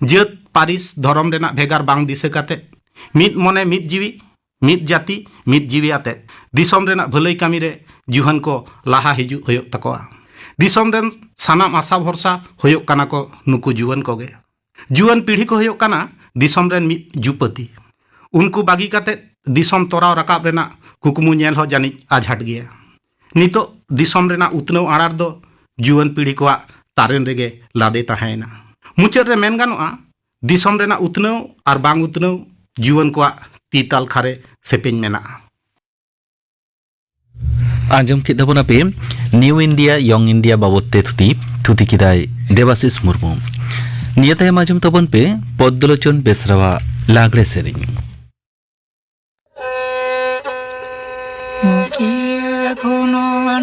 ᱡᱟᱹᱛ, ᱯᱟᱹᱨᱤᱥ, ᱫᱷᱚᱨᱚᱢ ᱨᱮᱱᱟᱜ ᱵᱷᱮᱜᱟᱨ ᱵᱟᱝ ᱫᱤᱥᱟᱹ ᱠᱟᱛᱮ ᱢᱤᱫ ᱢᱚᱱᱮ ᱢᱤᱫ ᱡᱤᱣᱤ, ᱢᱤᱫ ᱡᱟᱹᱛᱤ, ᱢᱤᱫ ᱡᱤᱣᱤ ᱟᱛᱮ ᱫᱤᱥᱚᱢ ᱨᱮᱱᱟᱜ ᱵᱷᱟᱹᱞᱟᱹᱭ ᱠᱟᱹᱢᱤ ᱨᱮ ᱡᱩᱦᱟᱹᱱ ᱠᱚ ᱞᱟᱦᱟ ᱦᱤᱡᱩᱜ ᱦᱩᱭᱩᱜ ᱛᱟᱠᱚᱣᱟ᱾ ᱫᱤᱥᱚᱢ ᱨᱮᱱ ᱥᱟᱱᱟᱢ ᱟᱥᱟ ᱵᱷᱚᱨᱥᱟ ᱦᱩᱭᱩᱜ ᱠᱟᱱᱟ ᱠᱚ ᱱᱩᱠᱩ ᱡᱩᱣᱟᱹᱱ ᱠᱚᱜᱮ᱾ ᱡᱩᱣᱟᱹᱱ ᱯᱤᱲᱦᱤ ᱠᱚ ᱦᱩᱭᱩᱜ ᱠᱟᱱᱟ ᱫᱤᱥᱚᱢ ᱨᱮᱱ ᱢᱤᱫ ᱡᱩᱯᱟᱹᱛᱤ᱾ ᱩᱱᱠᱩ ᱵᱟᱹᱜᱤ ᱠᱟᱛᱮ ᱫᱤᱥᱚᱢ ᱛᱚᱨᱟᱣ ᱨᱟᱠᱟᱵ ᱨᱮᱱᱟᱜ ᱠᱩᱠᱢᱩ ᱧᱮᱞ ᱦᱚᱸ ᱡᱟᱹᱱᱤᱡ ᱟᱡᱷᱟᱴ ᱜᱮᱭᱟ᱾ ᱱᱤᱛᱚᱜ ᱫᱤᱥᱚᱢ ᱨᱮᱱᱟᱜ ᱩᱛᱱᱟᱹᱣ ᱟᱲᱟᱨ ᱫᱚ ᱡᱩᱣᱟᱹᱱ ᱯᱤᱲᱦᱤ ᱠᱚᱣᱟᱜ ᱛᱟᱨᱮᱱ ᱨᱮᱜᱮ ᱞᱟᱫᱮ ᱛᱟᱦᱮᱸᱭᱮᱱᱟ᱾ ᱢᱩᱪᱟᱹᱫ ᱨᱮ ᱢᱮᱱ ᱜᱟᱱᱚᱜᱼᱟ, ᱫᱤᱥᱚᱢ ᱨᱮᱱᱟᱜ ᱩᱛᱱᱟᱹᱣ ᱟᱨ ᱵᱟᱝ ᱩᱛᱱᱟᱹᱣ ᱡᱩᱣᱟᱹᱱ ᱠᱚᱣᱟᱜ ᱛᱤ ᱛᱟᱞᱠᱷᱟ ᱨᱮ ᱥᱮᱯᱮᱧ ᱢᱮᱱᱟᱜᱼᱟ᱾ ᱟᱸᱡᱚᱢ ᱠᱮᱫ ᱛᱟᱵᱚᱱᱟᱯᱮ ᱱᱤᱭᱩ ᱤᱱᱰᱤᱭᱟ ᱭᱚᱝ ᱤᱱᱰᱤᱭᱟ ᱵᱟᱵᱚᱛ ᱛᱮ ᱛᱷᱩᱛᱤ᱾ ᱛᱷᱩᱛᱤ ᱠᱮᱫᱟᱭ ᱫᱮᱵᱟᱥᱤᱥ ᱢᱩᱨᱢᱩ᱾ ᱱᱤᱭᱟᱹ ᱛᱟᱭᱚᱢ ᱟᱸᱡᱚᱢ ᱛᱟᱵᱚᱱ ᱯᱮ ᱯᱚᱫᱽᱫᱚᱞᱳᱪᱚᱱ ᱵᱮᱥᱨᱟᱣᱟᱜ ᱞᱟᱜᱽᱲᱮ ᱥᱮᱨᱮᱧ᱾ ᱠᱤᱭᱟᱹ ᱠᱷᱚᱱ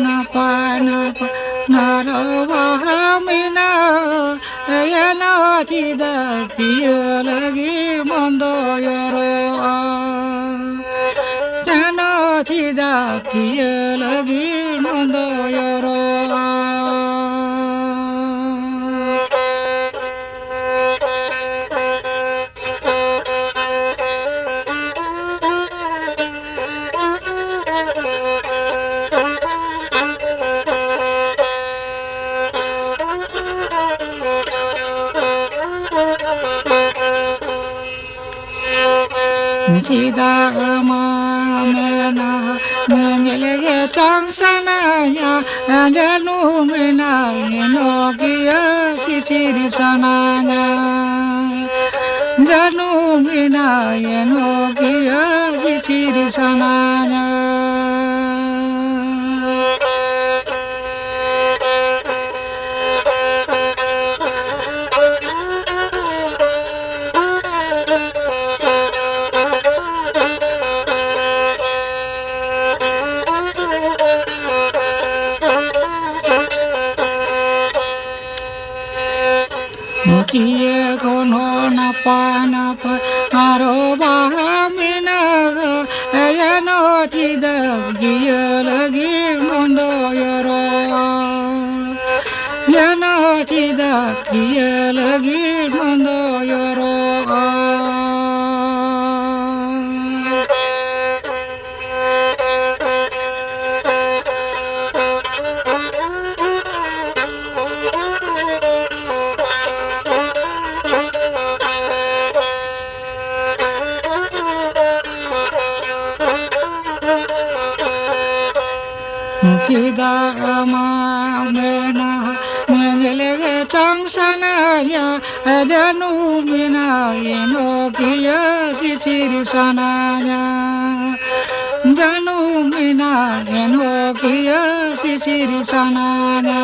ᱱᱟᱯᱟᱭ ᱱᱟᱯᱟᱭ ᱱᱟᱨᱚ ᱵᱟᱦᱟ ᱢᱮᱱᱟᱜᱼᱟ, ᱮᱭᱟ ᱱᱚᱣᱟ ᱪᱮᱫᱟᱜ ᱯᱤᱭᱟᱹ ᱞᱟᱹᱜᱤᱫ ᱢᱚᱱᱫᱚ ᱭᱚᱨᱚᱜᱼᱟ? ᱡᱟᱱᱚ ᱪᱮᱫᱟᱜ ᱯᱤᱭᱟᱹ ᱞᱟᱹᱜᱤᱫ ᱢᱚᱱᱫᱚ ᱭᱚᱨᱚᱜᱼᱟ? ᱪᱮᱫᱟᱜ ᱢᱟ ᱢᱮᱱᱟ ᱧᱮᱧᱮᱞ ᱜᱮ ᱪᱟᱝ ᱥᱟᱱᱟᱧᱟ, ᱡᱟᱹᱱᱩᱢ ᱢᱮᱱᱟᱭ ᱱᱚᱜᱤᱭᱟᱹ ᱥᱤᱥᱤᱨ ᱥᱟᱱᱟᱧᱟ, ᱡᱟᱹᱱᱩᱢ ᱢᱮᱱᱟᱭ ᱱᱚᱜᱤᱭᱟᱹ ᱥᱤᱥᱤᱨ ᱥᱟᱱᱟᱧᱟ᱾ ᱠᱤᱭᱟᱹ ᱠᱷᱚᱱ ᱦᱚᱸ ᱱᱟᱯᱟᱭ ᱱᱟᱯᱟᱭ ᱟᱨᱚ ᱵᱟᱦᱟ ᱢᱮᱱᱟᱜᱼᱟ, ᱮᱭᱟ ᱱᱚᱣᱟ ᱪᱮᱫᱟᱜ ᱜᱤᱭᱟᱹ ᱞᱟᱹᱜᱤᱫ ᱢᱚᱱᱫᱚ ᱭᱚᱨᱚᱜᱼᱟ? ᱭᱟ ᱱᱚᱣᱟ ᱪᱮᱫᱟᱜ ᱜᱤᱭᱟᱹ ᱞᱟᱹᱜᱤᱫ ᱢᱚᱱᱫᱚ ᱭᱚᱨᱚᱜᱼᱟ? ᱪᱮᱫᱟᱜ ᱟᱢᱟᱜ ᱢᱮᱱᱟᱜ ᱧᱮᱞ ᱜᱮ ᱪᱟᱝ ᱥᱟᱱᱟᱭᱟ, ᱡᱟᱹᱱᱩ ᱢᱮᱱᱟᱜ ᱮᱱᱦᱚᱸ ᱠᱤᱭᱟᱹ ᱥᱤᱥᱤᱨ ᱥᱟᱱᱟᱭᱟ, ᱡᱟᱹᱱᱩ ᱢᱮᱱᱟᱜ ᱮᱱᱦᱚᱸ ᱠᱤᱭᱟᱹ ᱥᱤᱥᱤᱨ ᱥᱟᱱᱟᱭᱟ᱾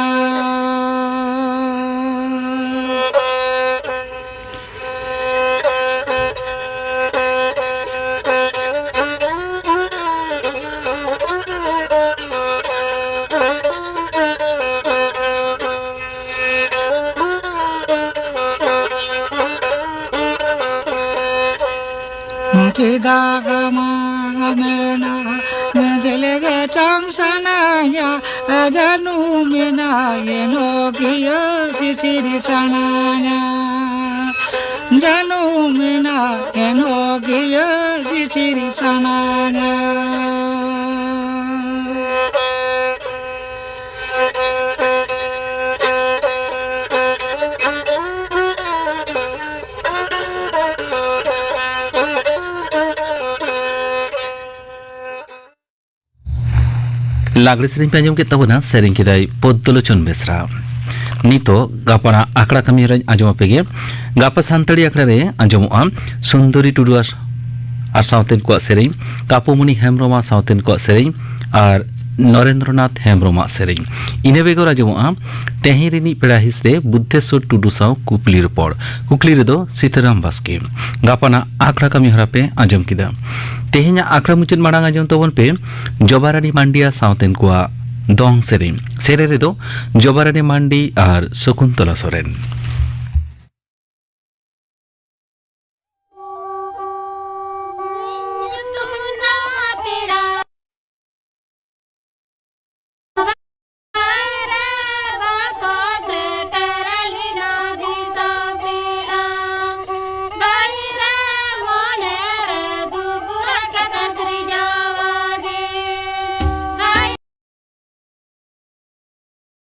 ᱪᱮᱫᱟᱜ ᱟᱢᱟᱜ ᱢᱮᱱᱟᱜ ᱧᱮᱞ ᱜᱮ ᱪᱟᱝ ᱥᱟᱱᱟᱭᱟ, ᱡᱟᱹᱱᱩ ᱢᱮᱱᱟᱜ ᱮᱱᱦᱚᱸ ᱠᱤᱭᱟᱹ ᱥᱤᱥᱤᱨ ᱥᱟᱱᱟᱭᱟ, ᱡᱟᱹᱱᱩ ᱢᱮᱱᱟᱜ ᱮᱱᱦᱚᱸ ᱠᱤᱭᱟᱹ ᱥᱤᱥᱤᱨ ᱥᱟᱱᱟᱭᱟ᱾ ᱞᱟᱜᱽᱲᱮ ᱥᱮᱨᱮᱧ ᱯᱮ ᱟᱸᱡᱚᱢ ᱠᱮᱫ ᱛᱟᱵᱚᱱᱟ, ᱥᱮᱨᱮᱧ ᱠᱮᱫᱟᱭ ᱯᱚᱫᱽᱫᱚᱞᱳᱪᱚᱱ ᱵᱮᱥᱨᱟ᱾ ᱱᱤᱛᱚᱜ ᱜᱟᱯᱟᱱᱟᱜ ᱟᱠᱷᱲᱟ ᱠᱟᱹᱢᱤ ᱦᱚᱨᱟᱧ ᱟᱸᱡᱚᱢ ᱟᱯᱮ ᱜᱮ᱾ ᱜᱟᱯᱟ ᱥᱟᱱᱛᱟᱲᱤ ᱟᱠᱷᱲᱟ ᱨᱮ ᱟᱸᱡᱚᱢᱚᱜᱼᱟ ᱥᱩᱱᱫᱚᱨᱤ ᱴᱩᱰᱩ ᱟᱨ, ᱟᱨ ᱥᱟᱶᱛᱮᱱ ᱠᱚᱣᱟᱜ ᱥᱮᱨᱮᱧ, ᱠᱟᱯᱩᱢᱩᱱᱤ ᱦᱮᱢᱵᱽᱨᱚᱢ ᱟᱨ ᱥᱟᱶᱛᱮᱱ ᱠᱚᱣᱟᱜ ᱥᱮᱨᱮᱧ, ᱟᱨ ᱱᱚᱨᱮᱱᱫᱨᱚᱱᱟᱛᱷ ᱦᱮᱢᱵᱽᱨᱚᱢᱟᱜ ᱥᱮᱨᱮᱧ᱾ ᱤᱱᱟᱹ ᱵᱮᱜᱚᱨ ᱟᱸᱡᱚᱢᱚᱜᱼᱟ ᱛᱮᱦᱮᱧ ᱨᱤᱱᱤᱡ ᱯᱮᱲᱟ ᱦᱤᱸᱥ ᱨᱮ ᱵᱩᱫᱽᱫᱷᱮᱥᱣᱚᱨ ᱴᱩᱰᱩ ᱥᱟᱶ ᱠᱩᱠᱞᱤ ᱨᱚᱯᱚᱲ᱾ ᱠᱩᱠᱞᱤ ᱨᱮᱫᱚ ᱥᱤᱛᱟᱹᱨᱟᱢ ᱵᱟᱥᱠᱮ᱾ ᱜᱟᱯᱟᱱᱟᱜ ᱟᱠᱷᱲᱟ ᱠᱟᱹᱢᱤ ᱦᱚᱨᱟ ᱯᱮ ᱟᱸᱡᱚᱢ ᱠᱮᱫᱟ᱾ ᱛᱮᱦᱮᱧᱟᱜ ᱟᱠᱷᱲᱟ ᱢᱩᱪᱟᱹᱫ ᱢᱟᱲᱟᱝ ᱟᱸᱡᱚᱢ ᱛᱟᱵᱚᱱ ᱯᱮ ᱡᱚᱵᱟᱨᱟᱱᱤ ᱢᱟᱱᱰᱤᱭᱟ ᱥᱟᱶᱛᱮᱱ ᱠᱚᱣᱟᱜ ᱫᱚᱝ ᱥᱮᱨᱮᱧ᱾ ᱥᱮᱨᱮᱧ ᱨᱮᱫᱚ ᱡᱚᱵᱟᱨᱟᱱᱤ ᱢᱟᱱᱰᱤ ᱟᱨ ᱥᱚᱠᱩᱱᱛᱚᱞᱟ ᱥᱚᱨᱮᱱ᱾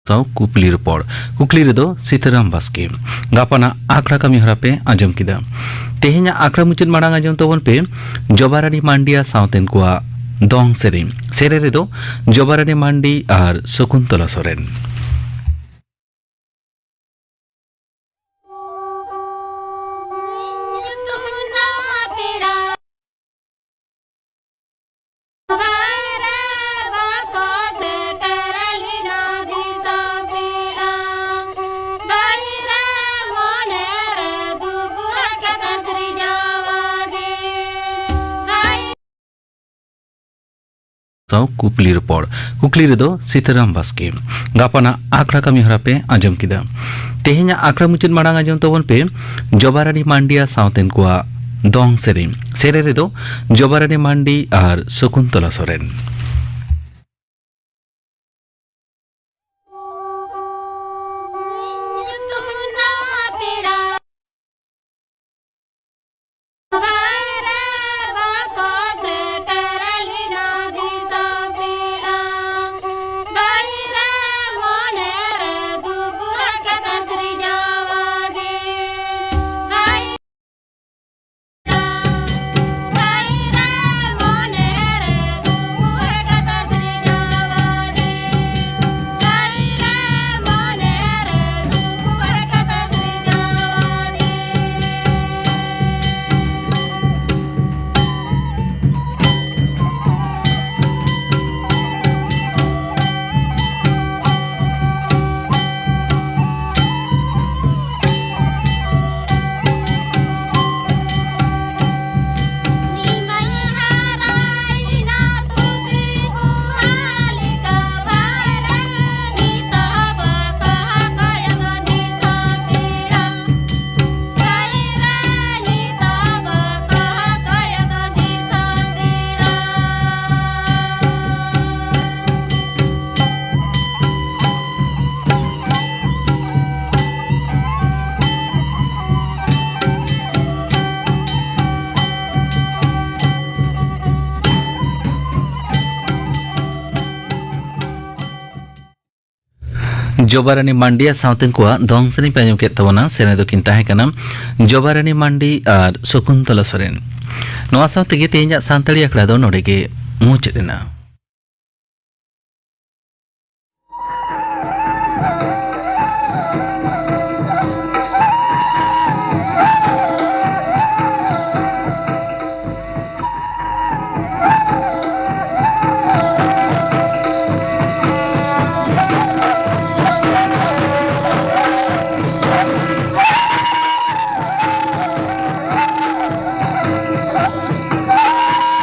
ᱥᱟᱶ ᱠᱩᱠᱞᱤ ᱨᱚᱯᱚᱲ᱾ ᱠᱩᱠᱞᱤ ᱨᱮᱫᱚ ᱥᱤᱛᱟᱹᱨᱟᱢ ᱵᱟᱥᱠᱮ᱾ ᱜᱟᱯᱟᱱᱟᱜ ᱟᱠᱷᱲᱟ ᱠᱟᱹᱢᱤ ᱦᱚᱨᱟ ᱯᱮ ᱟᱸᱡᱚᱢ ᱠᱮᱫᱟ᱾ ᱛᱮᱦᱮᱧᱟᱜ ᱟᱠᱷᱲᱟ ᱢᱩᱪᱟᱹᱫ ᱢᱟᱲᱟᱝ ᱟᱸᱡᱚᱢ ᱛᱟᱵᱚᱱ ᱯᱮ ᱡᱚᱵᱟᱨᱟᱱᱤ ᱢᱟᱱᱰᱤᱭᱟ ᱥᱟᱶᱛᱮᱱ ᱠᱚᱣᱟᱜ ᱫᱚᱝ ᱥᱮᱨᱮᱧ᱾ ᱥᱮᱨᱮᱧ ᱨᱮᱫᱚ ᱡᱚᱵᱟᱨᱟᱱᱤ ᱢᱟᱱᱰᱤ ᱟᱨ ᱥᱚᱠᱩᱱᱛᱚᱞᱟ ᱥᱚᱨᱮᱱ᱾ ᱥᱟᱶ ᱠᱩᱠᱞᱤ ᱨᱚᱯᱚᱲ᱾ ᱠᱩᱠᱞᱤ ᱨᱮᱫᱚ ᱥᱤᱛᱟᱨᱟᱢ ᱵᱟᱥᱠᱮ᱾ ᱜᱟᱯᱟᱱᱟᱜ ᱟᱠᱷᱲᱟ ᱠᱟᱹᱢᱤ ᱦᱚᱨᱟ ᱯᱮ ᱟᱸᱡᱚᱢ ᱠᱮᱫᱟ᱾ ᱛᱮᱦᱮᱧᱟᱜ ᱟᱠᱷᱲᱟ ᱢᱩᱪᱟᱹᱫ ᱢᱟᱲᱟᱝ ᱟᱸᱡᱚᱢ ᱛᱟᱵᱚᱱ ᱯᱮ ᱡᱚᱵᱟᱨᱟᱱᱤ ᱢᱟᱱᱰᱤᱭᱟ ᱥᱟᱶᱛᱮᱱ ᱠᱚᱣᱟᱜ ᱫᱚᱝ ᱥᱮᱨᱮᱧ᱾ ᱥᱮᱨᱮᱧ ᱨᱮᱫᱚ ᱡᱚᱵᱟᱨᱟᱱᱤ ᱢᱟᱱᱰᱤ ᱟᱨ ᱥᱚᱠᱩᱱᱛᱚᱞᱟ ᱥᱚᱨᱮᱱ᱾ ᱡᱚᱵᱟᱨᱟᱱᱤ ᱢᱟᱱᱰᱤᱭᱟ ᱥᱟᱶᱛᱮ ᱠᱚᱣᱟᱜ ᱫᱚᱝ ᱥᱮᱨᱮᱧ ᱯᱮ ᱟᱸᱡᱚᱢ ᱠᱮᱫ ᱛᱟᱵᱚᱱᱟ᱾ ᱥᱮᱨᱮᱧ ᱫᱚᱠᱤᱱ ᱛᱟᱦᱮᱸ ᱠᱟᱱᱟ ᱡᱚᱵᱟᱨᱟᱱᱤ ᱢᱟᱱᱰᱤ ᱟᱨ ᱥᱚᱠᱩᱱᱛᱚᱞᱟ ᱥᱚᱨᱮᱱ᱾ ᱱᱚᱣᱟ ᱥᱟᱶ ᱛᱮᱜᱮ ᱛᱮᱦᱮᱧᱟᱜ ᱥᱟᱱᱛᱟᱲᱤ ᱟᱠᱷᱲᱟ ᱫᱚ ᱱᱚᱰᱮ ᱜᱮ ᱢᱩᱪᱟᱹᱫ ᱮᱱᱟ᱾